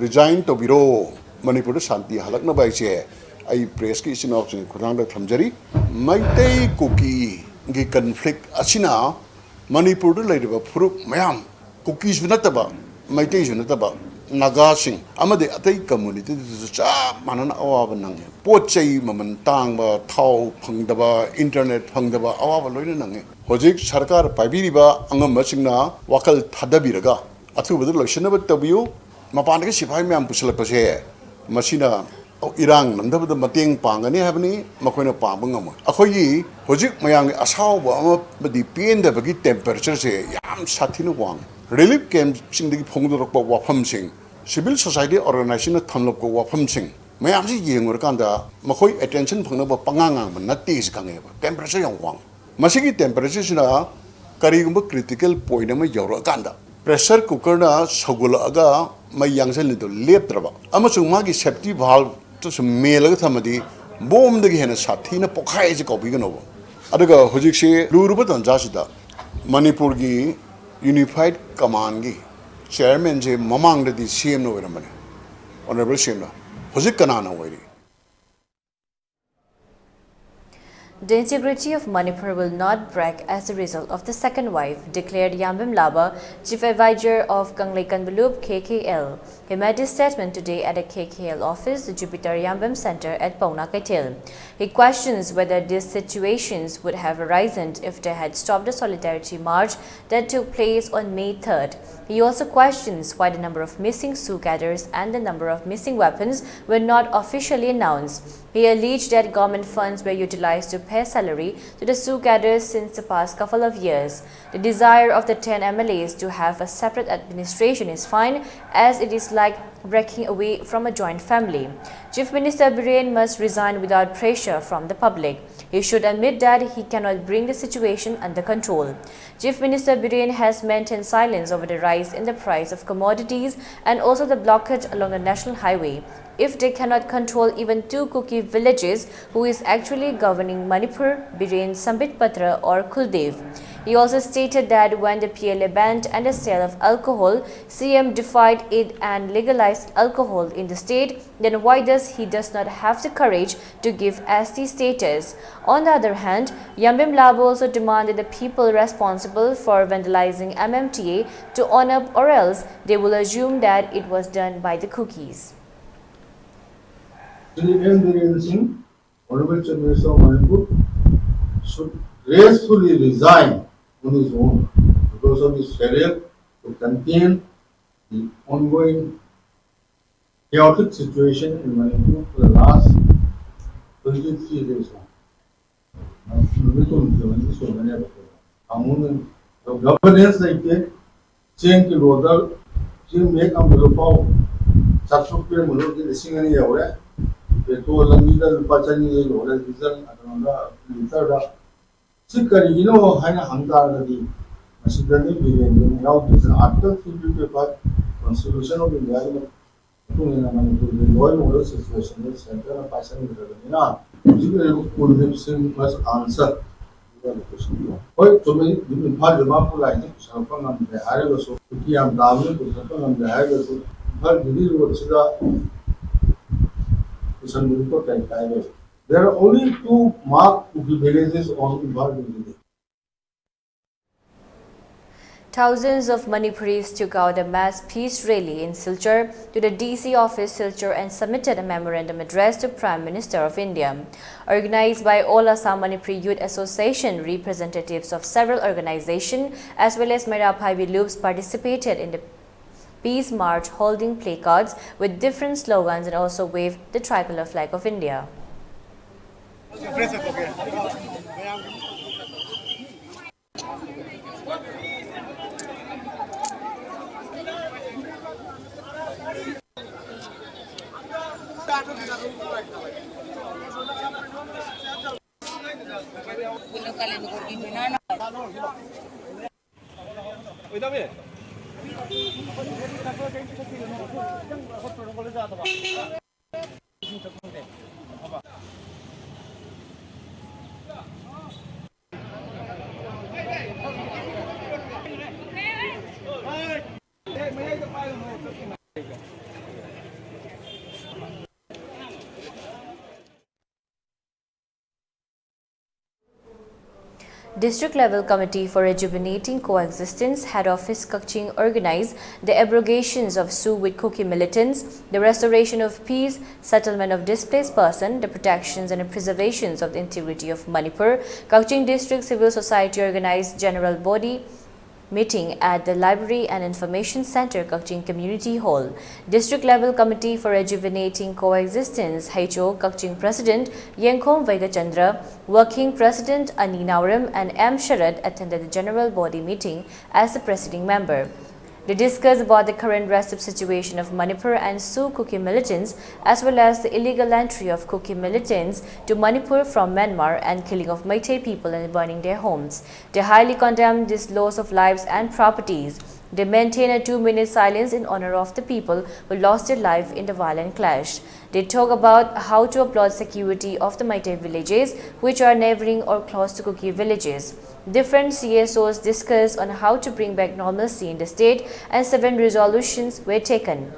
resign ꯇꯧꯕꯤꯔꯣ, ꯃꯅꯤꯄꯨꯔꯗ ꯁꯥꯟꯇꯤ ꯍꯜꯂꯛꯅꯕ ꯍꯥꯏꯁꯦ ꯑꯩ pressꯀꯤ ꯏꯆꯤꯟ ꯏꯅꯥꯎꯁꯤꯡꯒꯤ ꯈꯨꯠꯊꯥꯡꯗ ꯊꯝꯖꯔꯤ꯫ ꯃꯩꯇꯩ ꯀꯨꯀꯤꯒꯤ conflict ꯑꯁꯤꯅ ꯃꯅꯤꯄꯨꯔꯗ ꯂꯩꯔꯤꯕ ꯐꯨꯔꯨꯞ ꯃꯌꯥꯝ, ꯀꯨꯀꯤꯁꯨ ꯅꯠꯇꯕ, ꯃꯩꯇꯩꯁꯨ ꯅꯠꯇꯕ, ꯅꯥꯒꯥꯁꯤꯡ ꯑꯃꯗꯤ ꯑꯇꯩ communityꯗꯁꯨ ꯆꯞ ꯃꯥꯟꯅꯅ ꯑꯋꯥꯕ ꯅꯪꯉꯤ꯫ ꯄꯣꯠ ꯆꯩ ꯃꯃꯜ ꯇꯥꯡꯕ, ꯊꯥꯎ ꯐꯪꯗꯕ, internet ꯐꯪꯗꯕ, ꯑꯋꯥꯕ ꯂꯣꯏꯅ ꯅꯪꯉꯤ꯫ ꯍꯧꯖꯤꯛ ꯁꯔꯀꯥꯔ ꯄꯥꯏꯕꯤꯔꯤꯕ ꯑꯉꯝꯕꯁꯤꯡꯅ ꯋꯥꯈꯜ ꯊꯥꯗꯕꯤꯔꯒ ꯑꯊꯨꯕꯗ ꯂꯣꯏꯁꯤꯟꯅꯕ ꯇꯧꯕꯤꯌꯨ꯫ ꯃꯄꯥꯟꯗꯒꯤ ꯁꯤꯐꯥꯏ ꯃꯌꯥꯝ ꯄꯨꯁꯤꯜꯂꯛꯄꯁꯦ, ꯃꯁꯤꯅ ꯏꯔꯥꯡ ꯅꯝꯊꯕꯗ ꯃꯇꯦꯡ ꯄꯥꯡꯒꯅꯤ ꯍꯥꯏꯕꯅꯤ, ꯃꯈꯣꯏꯅ ꯄꯥꯡꯕ ꯉꯝꯃꯣꯏ꯫ ꯑꯩꯈꯣꯏꯒꯤ ꯍꯧꯖꯤꯛ ꯃꯌꯥꯝꯒꯤ ꯑꯁꯥꯎꯕ ꯑꯃꯗꯤ ꯄꯦꯟꯗꯕꯒꯤ temperatureꯁꯦ ꯌꯥꯝ ꯁꯥꯊꯤꯅ ꯋꯥꯡꯉꯤ꯫ Relief campꯁꯤꯡꯗꯒꯤ ꯐꯣꯡꯗꯣꯔꯛꯄ ꯋꯥꯐꯝꯁꯤꯡ, civil society organizationꯅ ꯊꯝꯂꯛꯄ ꯋꯥꯐꯝꯁꯤꯡ ꯃꯌꯥꯝꯁꯤ ꯌꯦꯡꯉꯨꯔꯀꯥꯟꯗ ꯃꯈꯣꯏ attention ꯐꯪꯅꯕ ꯄꯉꯥꯡ ꯉꯥꯡꯕ ꯅꯠꯇꯦ ꯁꯤ ꯈꯪꯉꯦꯕ꯫ Temperature ꯌꯥꯝ ꯋꯥꯡꯉꯤ꯫ ꯃꯁꯤꯒꯤ temperatureꯁꯤꯅ ꯀꯔꯤꯒꯨꯝꯕ critical point ꯑꯃ ꯌꯧꯔꯛꯑꯀꯥꯟꯗ pressure cookerꯅ ꯁꯧꯒꯠꯂꯛꯑꯒ ꯃꯩ ꯌꯥꯡꯁꯤꯜꯂꯤꯗꯨ ꯂꯦꯞꯇ꯭ꯔꯕ ꯑꯃꯁꯨꯡ ꯃꯥꯒꯤ safety valveꯇꯨꯁꯨ ꯃꯦꯜꯂꯒ ꯊꯝꯃꯗꯤ bombꯗꯒꯤ ꯍꯦꯟꯅ ꯁꯥꯊꯤꯅ ꯄꯣꯛꯈꯥꯏꯁꯦ ꯀꯥꯎꯕꯤꯒꯅꯣꯕ꯫ ꯑꯗꯨꯒ ꯍꯧꯖꯤꯛꯁꯤ ꯂꯨꯔꯕ ꯇꯥꯟꯖꯥꯁꯤꯗ ꯃꯅꯤꯄꯨꯔꯒꯤ Unified Commandꯒꯤ chairmanꯁꯦ ꯃꯃꯥꯡꯗꯗꯤ C Mꯅ ꯑꯣꯏꯔꯝꯕꯅꯦ, Honourable C Mꯅ꯫ ꯍꯧꯖꯤꯛ ꯀꯅꯥꯅ ꯑꯣꯏꯔꯤ? The integrity of Manipur will not break as a result of the second wife, declared Yambem Laba, Chief Advisor of Kangleikan Balup K K L. He made this statement today at the K K L office, the Jupiter Yambem Center at Pauna Keithel. He questions whether these situations would have arisen if they had stopped the solidarity march that took place on May third. He also questions why the number of missing Soo cadres and the number of missing weapons were not officially announced. He alleged that government funds were utilized to higher salary to the SoO cadres since the past couple of years. The desire of the ten M L As to have a separate administration is fine, as it is like breaking away from a joint family. Chief Minister Biren must resign without pressure from the public. He should admit that he cannot bring the situation under control. Chief Minister Biren has maintained silence over the rise in the price of commodities and also the blockade along the national highway. If they cannot control even two Kuki villages, who is actually governing Manipur, Biren, Sambit Patra or Kuldev? He also stated that when the P L A banned and the sale of alcohol, C M defied it and legalized alcohol in the state, then why does he does not have the courage to give S T status? On the other hand, Yambem Labo also demanded the people responsible for vandalizing M M T A to own up, or else they will assume that it was done by the Kukis. Shri N Biren Singh, Honorable Chief Minister of Manipur, should gracefully resign on his own because of his failure to contain the ongoing chaotic situation in Manipur for the last twenty-three days now. ꯅꯨꯃꯤꯠ ꯍꯨꯝꯅꯤ ꯁꯨꯔꯝꯃꯅꯦꯕ꯫ Governance ꯂꯩꯇꯦ꯫ ꯆꯦꯡ ꯀꯤꯂꯣꯗ ꯆꯦꯡ bag ꯑꯃꯗ ꯂꯨꯄꯥ ꯆꯥꯇ꯭ꯔꯨꯛ ꯄꯤꯔꯝꯕꯗꯣ ꯍꯧꯖꯤꯛ ꯂꯤꯁꯤꯡ ꯑꯅꯤ ꯌꯧꯔꯦ꯫ ꯄꯦꯇ꯭ꯔꯣꯜ ꯂꯝꯕꯤꯗ ꯂꯨꯄꯥ ꯆꯅꯤ ꯂꯣꯏꯔꯦ, ꯗꯤꯖꯜ ꯀꯩꯅꯣꯗ ꯂꯤꯇꯔꯗ꯫ ꯁꯤ ꯀꯔꯤꯒꯤꯅꯣ ꯍꯥꯏꯅ ꯍꯪ ꯇꯥꯔꯒꯗꯤ ꯃꯁꯤꯗ ꯅ꯭ꯌꯨ ꯕꯤꯂꯤꯌꯟ ꯌꯥꯎꯗ꯭ꯔꯤꯁꯤꯅ Article three fifty five Constitution of India ꯒꯤ ꯃꯇꯨꯡ ꯏꯟꯅ ꯃꯅꯤꯄꯨꯔꯒꯤ ꯂꯣ ꯑꯦꯟ ꯑꯣꯔꯗꯔ ꯁꯤꯆꯨꯋꯦꯁꯟꯗ ꯁꯦꯟꯇꯔꯅ ꯄꯥꯏꯁꯟꯒꯗꯕꯅꯤꯅ ꯍꯧꯖꯤꯛ ꯂꯩꯔꯤꯕ ꯀꯨꯜꯗꯤꯞ ꯁꯤꯡ ꯃꯁ ꯑꯟꯁꯔ ꯍꯣꯏ, ꯆꯨꯝꯃꯤ꯫ ꯏꯝꯐꯥꯜ ꯖꯨꯃꯥꯄꯨꯔ ꯂꯥꯏꯟꯁꯦ ꯄꯨꯁꯜꯂꯛꯄ ꯉꯝꯗ꯭ꯔꯦ ꯍꯥꯏꯔꯒꯁꯨ, ꯀꯨꯀꯤ ꯌꯥꯝ ꯇꯥꯕꯅꯤꯅ ꯄꯨꯁꯜꯂꯛꯄ ꯉꯝꯗ꯭ꯔꯦ ꯍꯥꯏꯔꯒꯁꯨ, ꯏꯝꯐꯥꯜ ꯗꯤꯜꯂꯤ ꯔꯣꯗꯁꯤꯗ ꯄꯨꯁꯟꯕꯗꯨ ꯀꯔꯤ ꯀꯥꯏꯔꯦ? There are only two marked Kuki villages on Imphal District. Thousands of Manipuris took out a mass peace rally in Silchar to the D C office, Silchar, and submitted a memorandum address to Prime Minister of India. Organized by All Assam Manipuri Youth Association, representatives of several organizations as well as Meira Bhai Bhi Loops participated in the peace march, holding placards with different slogans and also waved the tricolor flag of India. District Level Committee for Rejuvenating Coexistence, Head Office, Kakching, organized the abrogations of SoO with Kuki militants, the restoration of peace, settlement of displaced person, the protections and preservations of the integrity of Manipur. Kakching District Civil Society organized general body meeting at the Library and Information Center, Kakching Community Hall. District Level Committee for Rejuvenating Coexistence, H O, Kakching President Yengkhom Vaigachandra, Working President Ani Naorem and M Sharad attended the general body meeting as the presiding member. They discussed about the current repressive situation of Manipur and SoO Kuki militants, as well as the illegal entry of Kuki militants to Manipur from Myanmar and killing of Meitei people and burning their homes. They highly condemn this loss of lives and properties. They maintain a two-minute silence in honor of the people who lost their life in the violent clash. They talk about how to uphold security of the Meitei villages, which are neighboring or close to Kuki villages. Different C S Os discussed on how to bring back normalcy in the state, and seven resolutions were taken.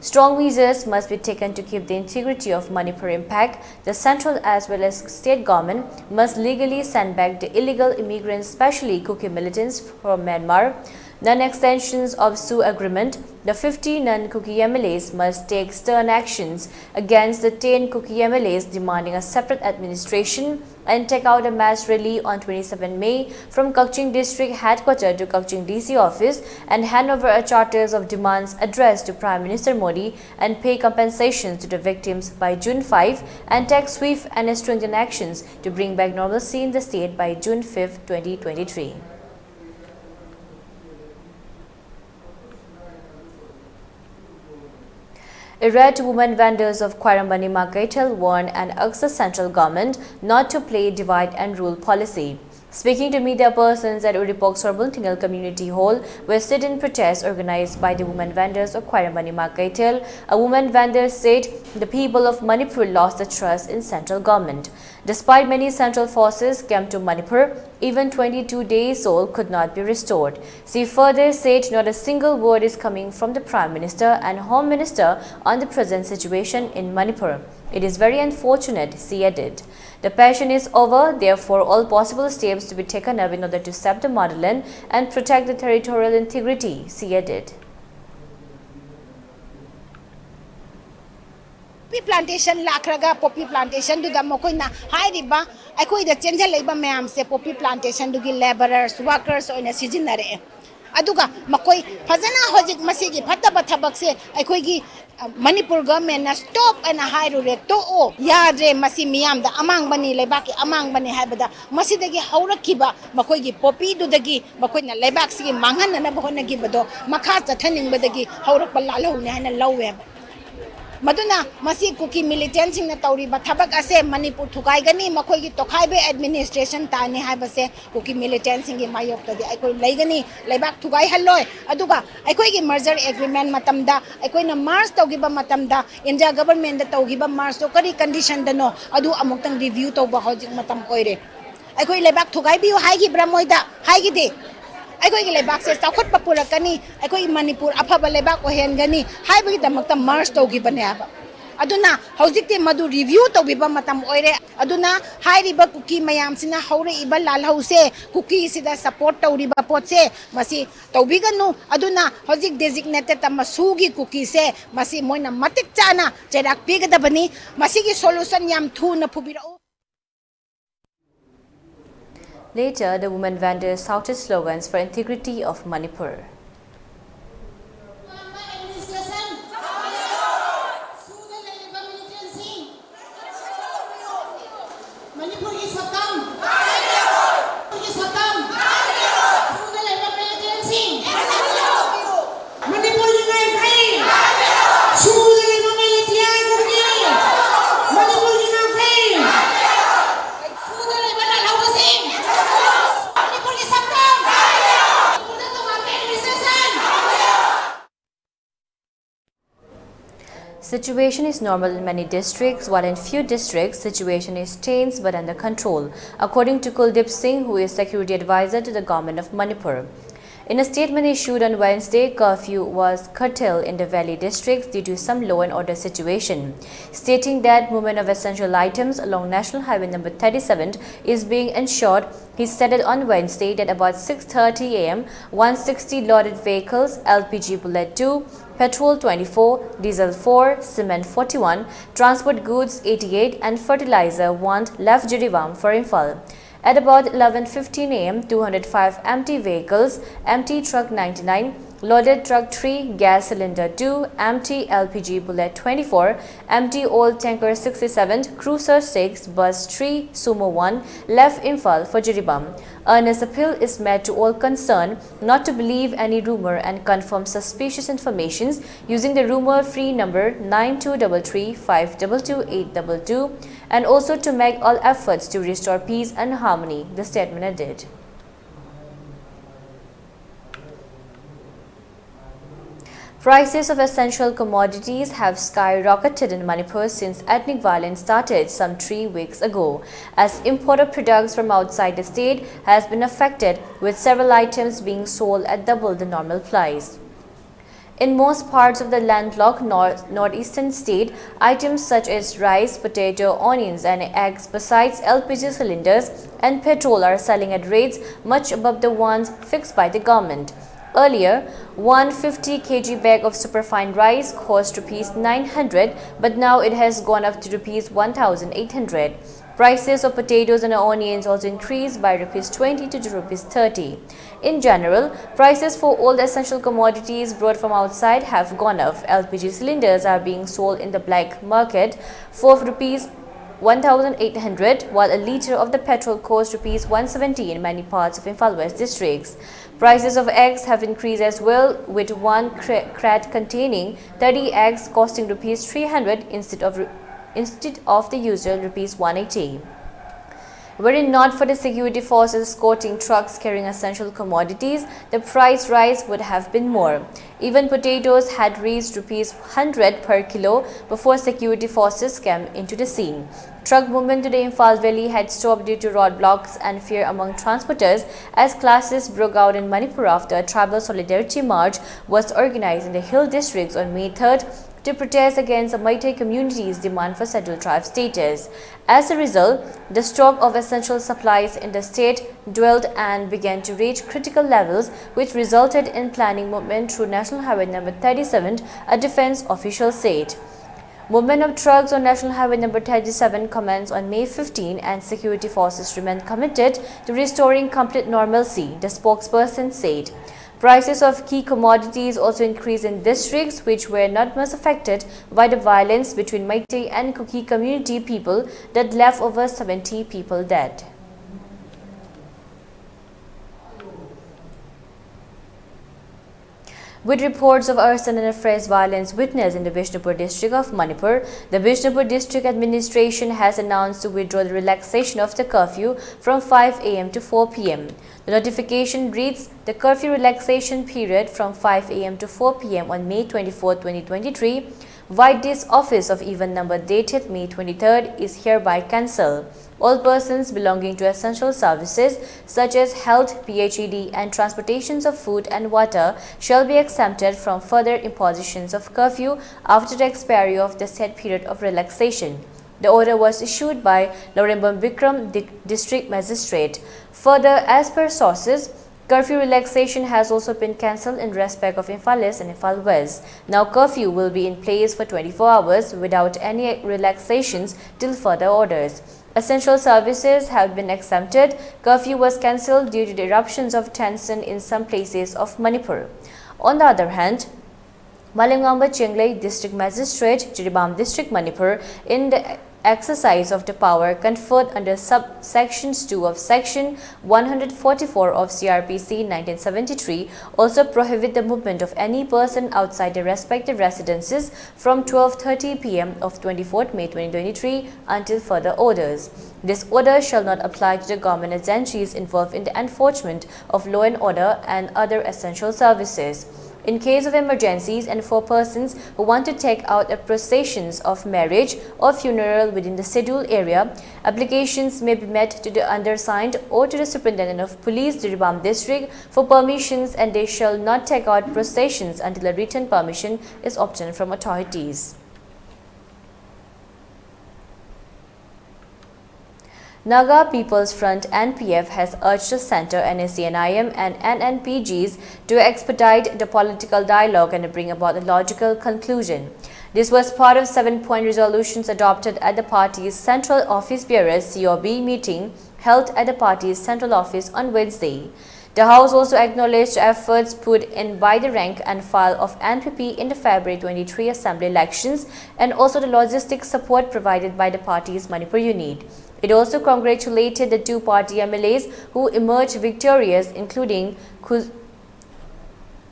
Strong measures must be taken to keep the integrity of Manipur intact. The central as well as state government must legally send back the illegal immigrants, especially Kuki militants from Myanmar. Non-extensions of SoO agreement. The fifty non-Kuki M L As must take stern actions against the ten Kuki M L As demanding a separate administration. and take out a mass rally on twenty-seven May from Kakching District Headquarter to Kakching D C office and hand over a charters of demands addressed to Prime Minister Modi and pay compensations to the victims by June five and take swift and stringent actions to bring back normalcy in the state by June fifth, twenty twenty-three. Irate women vendors of Khwairambani Market warn and ask the central government not to play divide and rule policy. Speaking to media persons at Uripok Sorbun Thingal Community Hall, where sit-in protest organized by the women vendors of Khwairambani Market, a woman vendor said the people of Manipur lost the trust in central government. Despite many central forces came to Manipur, even twenty-two days old could not be restored. She further said not a single word is coming from the Prime Minister and Home Minister on the present situation in Manipur. It is very unfortunate, she added. The passion is over, therefore all possible steps to be taken up in order to save the motherland and protect the territorial integrity, she added. Poppy plantation ꯂꯥꯛꯈ꯭ꯔꯒ poppy plantation ꯗꯨꯗ ꯃꯈꯣꯏꯅ ꯍꯥꯏꯔꯤꯕ ꯑꯩꯈꯣꯏꯗ ꯆꯦꯟꯁꯤꯜꯂꯛꯏꯕ ꯃꯌꯥꯝꯁꯦ poppy plantation ꯗꯨꯒꯤ labourers, workers ꯑꯣꯏꯅ ꯁꯤꯖꯤꯟꯅꯔꯛꯑꯦ꯫ ꯑꯗꯨꯒ ꯃꯈꯣꯏ ꯐꯖꯅ ꯍꯧꯖꯤꯛ ꯃꯁꯤꯒꯤ ꯐꯠꯇꯕ ꯊꯕꯛꯁꯦ ꯑꯩꯈꯣꯏꯒꯤ ꯃꯅꯤꯄꯨꯔ ꯒꯚꯔꯟꯃꯦꯟꯅ stop ꯑꯅ ꯍꯥꯏꯔꯨꯔꯦ, ꯇꯣꯛꯑꯣ, ꯌꯥꯗ꯭ꯔꯦ, ꯃꯁꯤ ꯃꯤꯌꯥꯝꯗ ꯑꯃꯥꯡꯕꯅꯤ, ꯂꯩꯕꯥꯛꯀꯤ ꯑꯃꯥꯡꯕꯅꯤ ꯍꯥꯏꯕꯗ ꯃꯁꯤꯗꯒꯤ ꯍꯧꯔꯛꯈꯤꯕ ꯃꯈꯣꯏꯒꯤ poppy ꯗꯨꯗꯒꯤ ꯃꯈꯣꯏꯅ ꯂꯩꯕꯥꯛꯁꯤꯒꯤ ꯃꯥꯡꯍꯟꯅꯅꯕ ꯍꯣꯠꯅꯈꯤꯕꯗꯣ ꯃꯈꯥ ꯆꯠꯊꯅꯤꯡꯕꯗꯒꯤ ꯍꯧꯔꯛꯄ ꯂꯥꯜꯍꯧꯅꯤ ꯍꯥꯏꯅ ꯂꯧꯋꯦꯕ꯫ ꯃꯗꯨꯅ ꯃꯁꯤ ꯀꯨꯀꯤ militant ꯁꯤꯡꯅ ꯇꯧꯔꯤꯕ ꯊꯕꯛ ꯑꯁꯦ ꯃꯅꯤꯄꯨꯔ ꯊꯨꯒꯥꯏꯒꯅꯤ, ꯃꯈꯣꯏꯒꯤ ꯇꯣꯈꯥꯏꯕ administration ꯇꯥꯅꯤ ꯍꯥꯏꯕꯁꯦ ꯀꯨꯀꯤ militant ꯁꯤꯡꯒꯤ ꯃꯥꯌꯣꯛꯇꯗꯤ ꯑꯩꯈꯣꯏ ꯂꯩꯒꯅꯤ꯫ ꯂꯩꯕꯥꯛ ꯊꯨꯒꯥꯏꯍꯜꯂꯣꯏ꯫ ꯑꯗꯨꯒ ꯑꯩꯈꯣꯏꯒꯤ merger agreement ꯃꯇꯝꯗ ꯑꯩꯈꯣꯏꯅ merge ꯇꯧꯈꯤꯕ ꯃꯇꯝꯗ India government ꯇ ꯇꯧꯈꯤꯕ merge ꯇꯣ ꯀꯔꯤ condition ꯗꯅꯣ ꯑꯗꯨ ꯑꯃꯨꯛꯇꯪ review ꯇꯧꯕ ꯍꯧꯖꯤꯛ ꯃꯇꯝ ꯑꯣꯏꯔꯦ꯫ ꯑꯩꯈꯣꯏ ꯂꯩꯕꯥꯛ ꯊꯨꯒꯥꯏꯕꯤꯌꯨ ꯍꯥꯏꯈꯤꯕ꯭ꯔꯥ ꯃꯣꯏꯗ? ꯍꯥꯏꯈꯤꯗꯦ꯫ ꯑꯩꯈꯣꯏꯒꯤ ꯂꯩꯕꯥꯛꯁꯦ ꯆꯥꯎꯈꯠꯄ ꯄꯨꯔꯛꯀꯅꯤ, ꯑꯩꯈꯣꯏꯒꯤ ꯃꯅꯤꯄꯨꯔ ꯑꯐꯕ ꯂꯩꯕꯥꯛ ꯑꯣꯏꯍꯟꯒꯅꯤ ꯍꯥꯏꯕꯒꯤꯗꯃꯛꯇ merge ꯇꯧꯈꯤꯕꯅꯦ ꯍꯥꯏꯕ꯫ ꯑꯗꯨꯅ ꯍꯧꯖꯤꯛꯇꯤ ꯃꯗꯨ review ꯇꯧꯕꯤꯕ ꯃꯇꯝ ꯑꯣꯏꯔꯦ꯫ ꯑꯗꯨꯅ ꯍꯥꯏꯔꯤꯕ ꯀꯨꯀꯤ ꯃꯌꯥꯝꯁꯤꯅ ꯍꯧꯔꯛꯏꯕ ꯂꯥꯜꯍꯧꯁꯦ, ꯀꯨꯀꯤꯁꯤꯗ support ꯇꯧꯔꯤꯕ ꯄꯣꯠꯁꯦ, ꯃꯁꯤ ꯇꯧꯕꯤꯒꯅꯨ꯫ ꯑꯗꯨꯅ ꯍꯧꯖꯤꯛ designated ꯇ ꯃꯁꯨꯒꯤ ꯀꯨꯀꯤꯁꯦ, ꯃꯁꯤ ꯃꯣꯏꯅ ꯃꯇꯤꯛ ꯆꯥꯅ ꯆꯩꯔꯥꯛ ꯄꯤꯒꯗꯕꯅꯤ꯫ ꯃꯁꯤꯒꯤ solution ꯌꯥꯝ ꯊꯨꯅ ꯄꯨꯕꯤꯔꯛꯎ꯫ Later, the women vendors shouted slogans for integrity of Manipur. ꯃꯅꯤꯄꯨꯔꯒꯤ ꯁꯛꯇꯝ! ꯃꯅꯤꯄꯨꯔꯒꯤ ꯁꯛꯇꯝ! ꯁꯨꯗ ꯂꯩꯕ ꯃꯤꯂꯤꯇꯦꯟꯁꯤꯡ! ꯃꯅꯤꯄꯨꯔꯒꯤ ꯉꯥꯏꯈꯩ! ꯁꯨꯗ ꯂꯩꯕ ꯃꯤꯂꯤꯇꯦꯟꯁꯤꯡ! ꯃꯅꯤꯄꯨꯔꯒꯤ ꯉꯥꯏꯈꯩ! ꯁꯨꯗ ꯂꯩꯕ ꯂꯥꯜꯍꯧꯕꯁꯤꯡ! ꯃꯅꯤꯄꯨꯔꯒꯤ ꯁꯛꯇꯝ! ꯃꯅꯤꯄꯨꯔꯗ ꯇꯣꯉꯥꯟꯕ administration! Situation is normal in many districts, while in few districts, situation is tense but under control, according to Kuldeep Singh, who is security advisor to the government of Manipur. In a statement issued on Wednesday, curfew was curtailed in the valley districts due to some law and order situation, stating that movement of essential items along National Highway number thirty-seven is being ensured. He stated on Wednesday that about six thirty a m, one sixty loaded vehicles, L P G bullet two, petrol twenty-four, diesel four, cement forty-one, transport goods eighty-eight, and fertilizer one left Jiribam for Imphal. At about eleven fifteen a m, two hundred five empty vehicles, empty truck ninety-nine, loaded truck three, gas cylinder two, empty L P G bullet twenty-four, empty oil tanker sixty-seven, cruiser six, bus three, sumo one, left Imphal for Jiribam. Earnest appeal is made to all concerned not to believe any rumor and confirm suspicious informations using the rumor-free number nine two double three five double two eight double two, and also to make all efforts to restore peace and harmony, the statement added. Prices of essential commodities have skyrocketed in Manipur since ethnic violence started some three weeks ago, as imported products from outside the state has been affected, with several items being sold at double the normal price. In most parts of the landlocked north, northeastern state, items such as rice, potato, onions, and eggs, besides L P G cylinders and petrol, are selling at rates much above the ones fixed by the government. Earlier, one fifty K G bag of superfine rice cost rupees nine hundred, but now it has gone up to rupees one thousand eight hundred. Prices of potatoes and onions also increased by rupees twenty to rupees thirty. In general, prices for all the essential commodities brought from outside have gone up. L P G cylinders are being sold in the black market for rupees one thousand eight hundred, while a litre of the petrol costs rupees one seventy in many parts of Imphal West districts. Prices of eggs have increased as well, with one cra- crate containing thirty eggs costing rupees three hundred instead of ru- instead of the usual rupees one eighty. Were it not for the security forces escorting trucks carrying essential commodities, the price rise would have been more. Even potatoes had reached rupees one hundred per kilo before security forces came into the scene. Truck movement to the Imphal Valley had stopped due to roadblocks and fear among transporters as clashes broke out in Manipur after a tribal solidarity march was organized in the hill districts on May third to protest against the Meitei community's demand for Scheduled Tribe status. As a result, the stock of essential supplies in the state dwindled and began to reach critical levels, which resulted in planning movement through National Highway number thirty-seven, a defense official said. Movement of trucks on National Highway number thirty-seven commenced on May fifteen, and security forces remain committed to restoring complete normalcy, the spokesperson said. Prices of key commodities also increased in districts which were not much affected by the violence between Meitei and Kuki community people that left over seventy people dead. With reports of arson and fresh violence witnessed in the Bishnupur district of Manipur, the Bishnupur district administration has announced to withdraw the relaxation of the curfew from five a m to four p m. The notification reads, "The curfew relaxation period from five a m to four p m on May twenty-fourth, twenty twenty-three, vide this office of even number dated May twenty-third, is hereby cancelled. All persons belonging to essential services such as health, P H E D, and transportations of food and water shall be exempted from further impositions of curfew after the expiry of the said period of relaxation." The order was issued by Lorembam Bikram, di- District Magistrate. Further, as per sources, Curfew relaxation has also been cancelled in respect of Imphal East and Imphal West. Now curfew will be in place for twenty-four hours without any relaxations till further orders. Essential services have been exempted. Curfew was cancelled due to the eruptions of tension in some places of Manipur. On the other hand, Malemgamba Chenglei, District Magistrate, Jiribam District, Manipur, in the exercise of the power conferred under subsections two of Section one hundred forty-four of C R P C nineteen seventy-three, also prohibit the movement of any person outside their respective residences from twelve thirty p m of twenty-fourth May twenty twenty-three until further orders. This order shall not apply to the government agencies involved in the enforcement of law and order and other essential services. In case of emergencies and for persons who want to take out a processions of marriage or funeral within the scheduled area, applications may be made to the undersigned or to the Superintendent of Police, Jiribam District, for permissions, and they shall not take out processions until a written permission is obtained from authorities. Naga People's Front, N P F, has urged the Centre, N S C N I M and N N P Gs to expedite the political dialogue and bring about a logical conclusion. This was part of seven-point resolutions adopted at the party's Central Office Bearers, C O B, meeting held at the party's central office on Wednesday. The House also acknowledged efforts put in by the rank and file of N P P in the February twenty-three assembly elections and also the logistic support provided by the party's Manipur unit. It also congratulated the two party M L As who emerged victorious, including Khuz-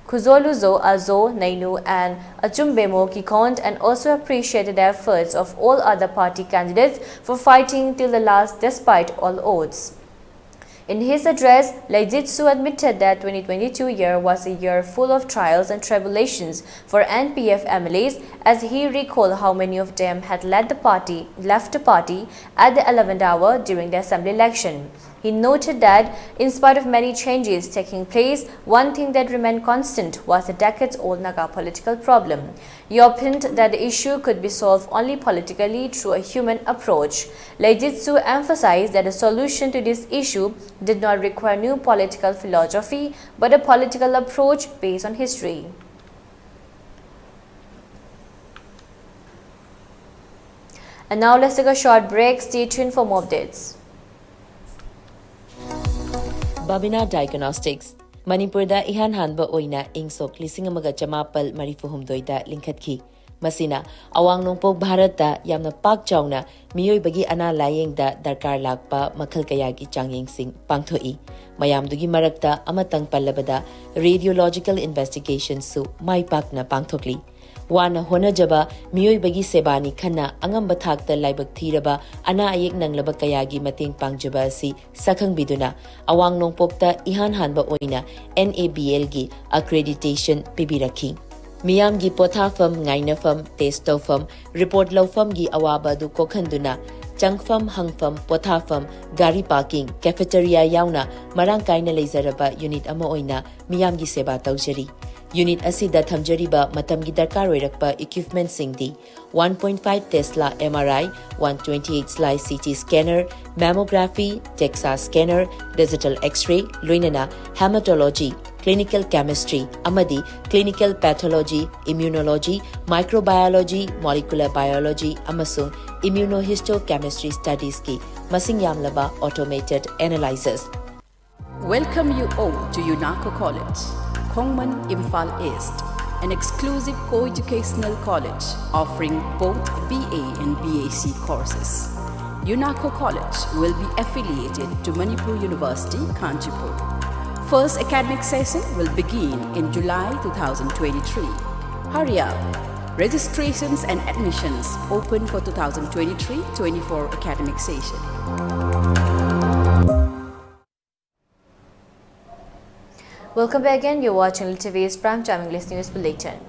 Khuzoluzo Azo Nainu and Achumbemo Kikhond, and also appreciated the efforts of all other party candidates for fighting till the last despite all odds. In his address, Leijitsu admitted that twenty twenty-two year was a year full of trials and tribulations for N P F M L As, as he recalled how many of them had led the party, left the party at the eleventh hour during the assembly election. He noted that, in spite of many changes taking place, one thing that remained constant was the decades-old Naga political problem. He opined that the issue could be solved only politically through a human approach. Leijitsu emphasized that the solution to this issue did not require new political philosophy, but a political approach based on history. And now let's take a short break. Stay tuned for more updates. Babina Diagnostics, ꯃꯅꯤꯄꯨꯔꯗ ꯏꯍꯥꯟ ꯍꯥꯟꯕ ꯑꯣꯏꯅ ꯏꯪ ꯁꯣꯛ ꯂꯤꯁꯤꯡ ꯑꯃꯒ ꯆꯃꯥꯄꯜ ꯃꯔꯤꯐꯨ ꯍꯨꯝꯗꯣꯏꯗ ꯂꯤꯡꯈꯠꯈꯤ꯫ ꯃꯁꯤꯅ ꯑꯋꯥꯡ ꯅꯣꯡꯄꯣꯛ ꯚꯥꯔꯠꯇ ꯌꯥꯝꯅ ꯄꯥꯛ ꯆꯥꯎꯅ ꯃꯤꯑꯣꯏꯕꯒꯤ ꯑꯅꯥ ꯂꯥꯌꯦꯡꯗ ꯗꯔꯀꯥꯔ ꯂꯥꯛꯄ ꯃꯈꯜ ꯀꯌꯥꯒꯤ ꯆꯥꯡꯌꯦꯡꯁꯤꯡ ꯄꯥꯡꯊꯣꯛꯏ꯫ ꯃꯌꯥꯝꯗꯨꯒꯤ ꯃꯔꯛꯇ ꯑꯃꯇꯪ ꯄꯜꯂꯕꯗ, radiological investigationꯁꯨ ꯃꯥꯏ ꯄꯥꯛꯅ ꯄꯥꯡꯊꯣꯛꯂꯤ꯫ ꯋꯥꯅ ꯍꯣꯠꯅꯖꯕ ꯃꯤꯑꯣꯏꯕꯒꯤ ꯁꯦꯕꯥꯅꯤ ꯈꯟꯅ ꯑꯉꯝꯕ ꯊꯥꯛꯇ ꯂꯥꯏꯕꯛ ꯊꯤꯔꯕ ꯑꯅꯥ ꯑꯌꯦꯛ ꯅꯪꯂꯕ ꯀꯌꯥꯒꯤ ꯃꯇꯦꯡ ꯄꯥꯡꯖꯕ ꯑꯁꯤ ꯁꯛꯈꯪꯕꯤꯗꯨꯅ, ꯑꯋꯥꯡ ꯅꯣꯡꯄꯣꯛꯇ ꯏꯍꯥꯟ ꯍꯥꯟꯕ ꯑꯣꯏꯅ NABLꯒꯤ accreditation ꯄꯤꯕꯤꯔꯛꯈꯤ꯫ ꯃꯤꯌꯥꯝꯒꯤ ꯄꯣꯊꯥꯐꯝ, ꯉꯥꯏꯅꯐꯝ, test ꯇꯧꯐꯝ, report ꯂꯧꯐꯝꯒꯤ ꯑꯋꯥꯕ ꯑꯗꯨ ꯀꯣꯛꯍꯟꯗꯨꯅ, ꯆꯪꯐꯝ, ꯍꯪꯐꯝ, ꯄꯣꯊꯥꯐꯝ, ꯒꯥꯔꯤ parking, cafeteria ꯌꯥꯎꯅ ꯃꯔꯥꯡ ꯀꯥꯏꯅ ꯂꯩꯖꯔꯕ unit ꯑꯃ ꯑꯣꯏꯅ ꯃꯤꯌꯥꯝꯒꯤ ꯁꯦꯕꯥ ꯇꯧꯖꯔꯤ꯫ Unit ꯑꯁꯤꯗ ꯊꯝꯖꯔꯤꯕ ꯃꯇꯝꯒꯤ ꯗꯔꯀꯥꯔ ꯑꯣꯏꯔꯛꯄ equipmentꯁꯤꯡꯗꯤ: one point five Tesla MRI, one twenty-eight slice CT scanner, mammography, DEXA scanner, digital X-ray, ꯂꯣꯏꯅꯅ hematology, clinical chemistry ꯑꯃꯗꯤ clinical pathology, immunology, microbiology, molecular biology ꯑꯃꯁꯨꯡ immunohistochemistry studiesꯀꯤ ꯃꯁꯤꯡ ꯌꯥꯝꯂꯕ automated analyzers꯫ Welcome you all to UNACO College, Khongman, Imphal East, an exclusive co-educational college offering both BA and BSc courses. UNACO College will be affiliated to Manipur University, Kanchanpur. First academic session will begin in July two thousand twenty-three. Hurry up! Registrations and admissions open for two thousand twenty-three twenty-four academic session. Welcome back again. You're watching Little TV's Prime Time English News Bulletin.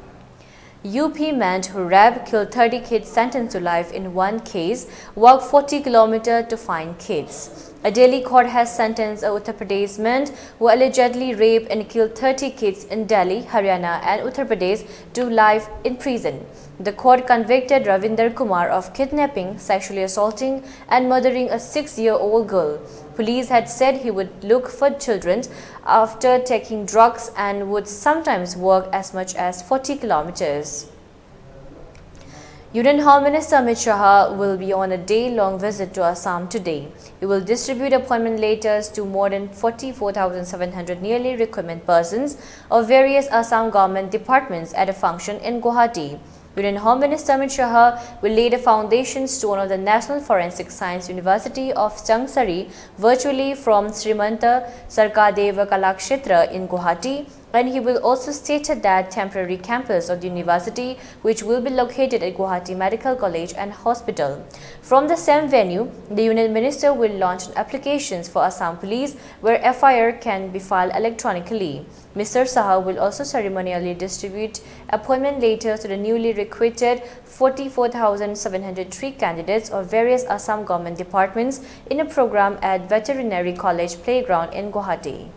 UP men who rape, kill thirty kids, sentenced to life in one case, walk forty kilometers to find kids. A Delhi court has sentenced a Uttar Pradesh man who allegedly raped and killed thirty kids in Delhi, Haryana, and Uttar Pradesh to life in prison. The court convicted Ravinder Kumar of kidnapping, sexually assaulting, and murdering a six year old girl. Police had said he would look for children after taking drugs and would sometimes walk as much as forty kilometers. Union Home Minister Amit Shah will be on a day-long visit to Assam today. He will distribute appointment letters to more than forty-four thousand seven hundred newly recruitment persons of various Assam government departments at a function in Guwahati. Union Home Minister Amit Shah will lay the foundation stone of the National Forensic Science University of Changsari virtually from Srimanta Sarkadeva Kalakshetra in Guwahati, and he will also state that temporary campus of the university, which will be located at Guwahati Medical College and Hospital. From the same venue, the Union Minister will launch applications for Assam Police, where F I R can be filed electronically. Mister Shah will also ceremonially distribute appointment letters to the newly recruited forty-four thousand seven hundred three candidates of various Assam government departments in a program at Veterinary College Playground in Guwahati.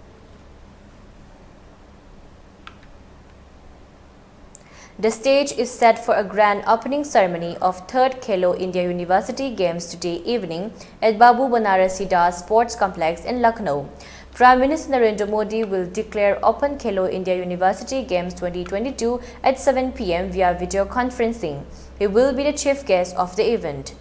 The stage is set for a grand opening ceremony of third Khelo India University Games today evening at Babu Banarasi Das Sports Complex in Lucknow. Prime Minister Narendra Modi will declare open Khelo India University Games twenty twenty-two at seven p m via video conferencing. He will be the chief guest of the event.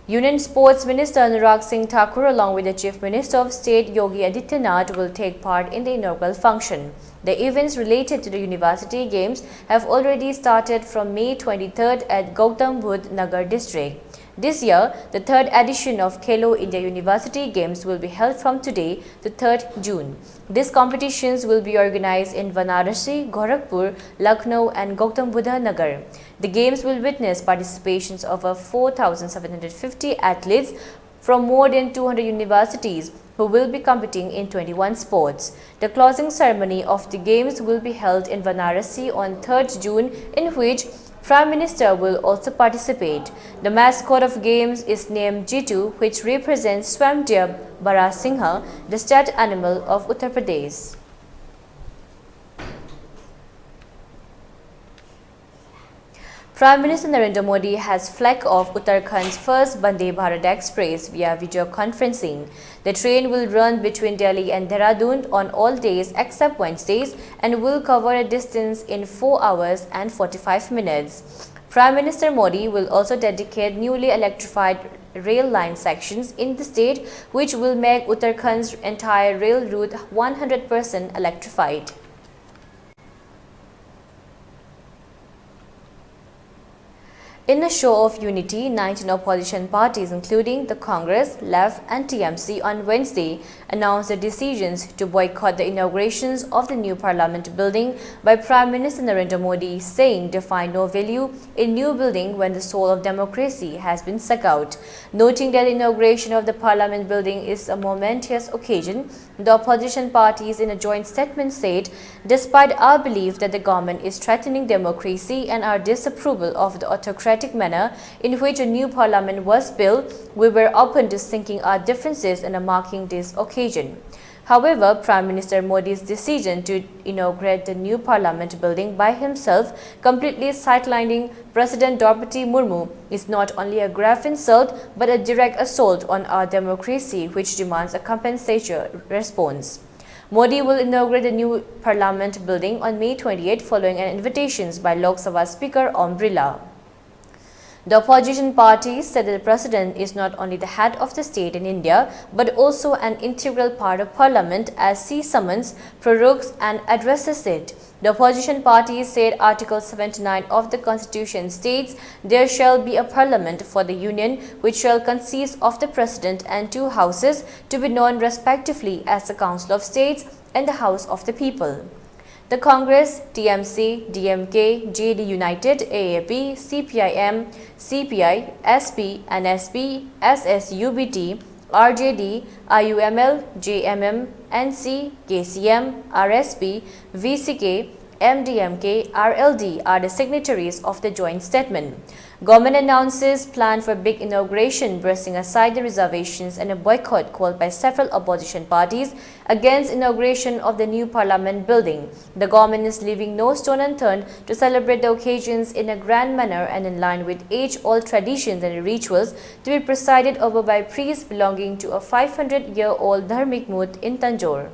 Union Sports Minister Anurag Singh Thakur, along with the Chief Minister of State Yogi Adityanath, will take part in the inaugural function. The events related to the University Games have already started from May twenty-third at Gautam Budh Nagar district. This year, the third edition of Khelo India University Games will be held from today to third June. These competitions will be organized in Varanasi, Gorakhpur, Lucknow, and Gautam Buddha Nagar. The games will witness participations of over four thousand seven hundred fifty athletes from more than two hundred universities who will be competing in twenty-one sports. The closing ceremony of the games will be held in Varanasi on third June, in which Prime Minister will also participate. The mascot of games is named Jitu, which represents Swamdeer Barasingha, the state animal of Uttar Pradesh. Prime Minister Narendra Modi has flagged off Uttarakhand's first Vande Bharat Express via video conferencing. The train will run between Delhi and Dehradun on all days except Wednesdays and will cover a distance in four hours and forty-five minutes. Prime Minister Modi will also dedicate newly electrified rail line sections in the state, which will make Uttarakhand's entire rail route one hundred percent electrified. In a show of unity, nineteen opposition parties, including the Congress, Left, and T M C, on Wednesday announced their decisions to boycott the inaugurations of the new parliament building by Prime Minister Narendra Modi, saying they find no value in new building when the soul of democracy has been sucked out. Noting that the inauguration of the parliament building is a momentous occasion, the opposition parties, in a joint statement, said, "Despite our belief that the government is threatening democracy and our disapproval of the autocratic manner in which a new parliament was built, we were open to sinking our differences and marking this occasion." However, Prime Minister Modi's decision to inaugurate the new parliament building by himself, completely sidelining President Draupadi Murmu, is not only a grave insult but a direct assault on our democracy, which demands a compensated response. Modi will inaugurate the new parliament building on May twenty-eight following an invitation by Lok Sabha Speaker Om Birla. The opposition party said that the president is not only the head of the state in India but also an integral part of parliament, as she summons, prorogues, and addresses it. The opposition party said Article seventy-nine of the Constitution states, "There shall be a parliament for the Union, which shall consist of the president and two houses, to be known respectively as the Council of States and the House of the People." The Congress, T M C, D M K, J D United, A A P, C P I M, C P I, S P, N S P, S S U B T, R J D, I U M L, J M M, N C, K C M, R S P, V C K, M D M K, R L D are the signatories of the joint statement. Government announces plan for big inauguration, brushing aside the reservations and a boycott called by several opposition parties against inauguration of the new parliament building. The government is leaving no stone unturned to celebrate the occasions in a grand manner and in line with age-old traditions and rituals to be presided over by priests belonging to a five hundred-year-old Dharmik Muth in Tanjore.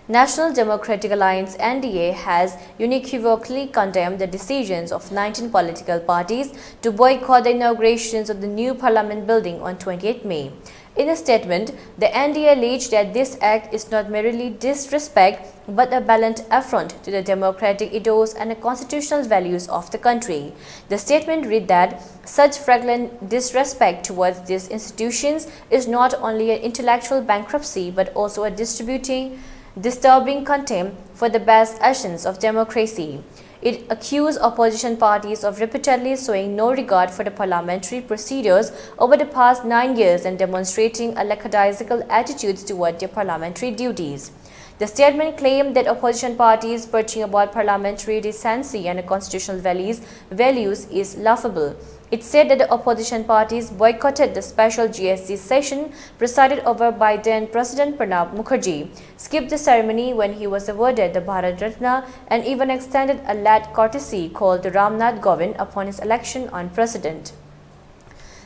National Democratic Alliance, N D A, has unequivocally condemned the decisions of nineteen political parties to boycott the inaugurations of the new parliament building on twenty-eighth May. In a statement, the N D A alleged that this act is not merely disrespect but a blatant affront to the democratic ethos and the constitutional values of the country. The statement read that such flagrant disrespect towards these institutions is not only an intellectual bankruptcy but also a distributing, disturbing contempt for the best essence of democracy. It accused opposition parties of repeatedly showing no regard for the parliamentary procedures over the past nine years and demonstrating a lackadaisical attitudes toward their parliamentary duties. The statement claimed that opposition parties preaching about parliamentary decency and constitutional values, values is laughable. It said that the opposition parties boycotted the special G S T session presided over by then President Pranab Mukherjee, skipped the ceremony when he was awarded the Bharat Ratna, and even extended a late courtesy called the Ramnath Kovind upon his election on president.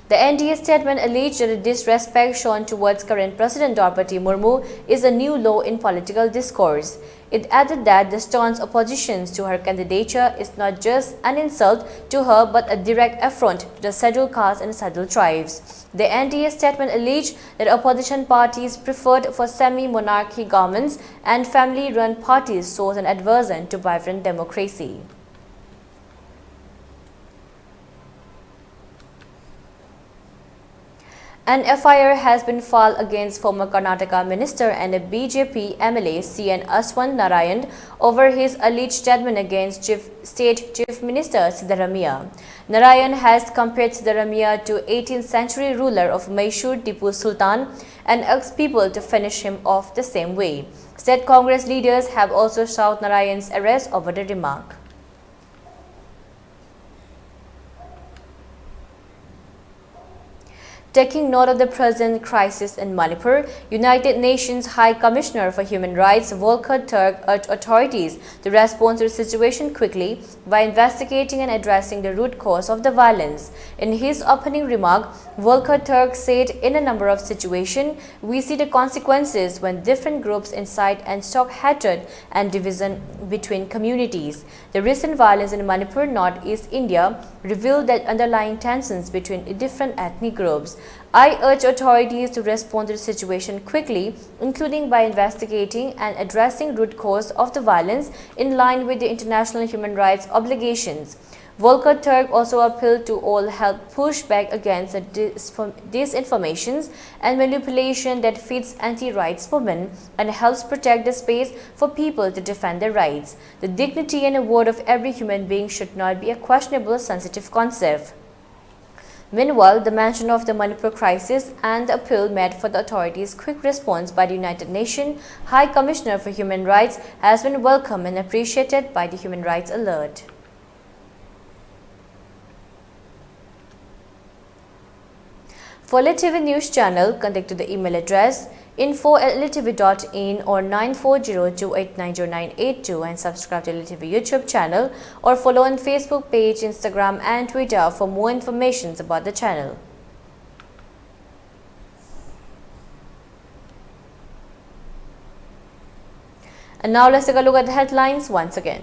The N D A statement alleged that the disrespect shown towards current President Draupadi Murmu is a new low in political discourse. It added that the staunch opposition to her candidature is not just an insult to her but a direct affront to the scheduled caste and scheduled tribes. The N D A statement alleged that opposition parties preferred for semi-monarchy governments and family-run parties shows an aversion to vibrant democracy. An F I R has been filed against former Karnataka minister and a B J P M L A C N Aswant Narayan over his alleged statement against Chief, State Chief Minister Siddaramaiah. Narayan has compared Siddaramaiah to eighteenth century ruler of Mysore Tipu Sultan and urged people to finish him off the same way. State Congress leaders have also sought Narayan's arrest over the remark. Taking note of the present crisis in Manipur, United Nations High Commissioner for Human Rights Volker Turk urged authorities to respond to the situation quickly by investigating and addressing the root cause of the violence. In his opening remark, Volker Turk said, "In a number of situations, we see the consequences when different groups incite and stoke hatred and division between communities. The recent violence in Manipur, northeast India, revealed that underlying tensions between different ethnic groups. I urge authorities to respond to the situation quickly, including by investigating and addressing root cause of the violence in line with the international human rights obligations." Volker Turk also appealed to all help push back against the dis- disinformations and manipulation that feeds anti-rights movement and helps protect the space for people to defend their rights. The dignity and worth of every human being should not be a questionable, sensitive concept. Meanwhile, the mention of the Manipur crisis and the appeal made for the authorities' quick response by the United Nations High Commissioner for Human Rights has been welcomed and appreciated by the Human Rights Alert. For L T V News Channel, contact to the email address info at L T V dot in or nine four zero two eight nine zero nine eight two and subscribe to L T V YouTube channel or follow on Facebook page, Instagram and Twitter for more informations about the channel. And now let's take a look at the headlines once again.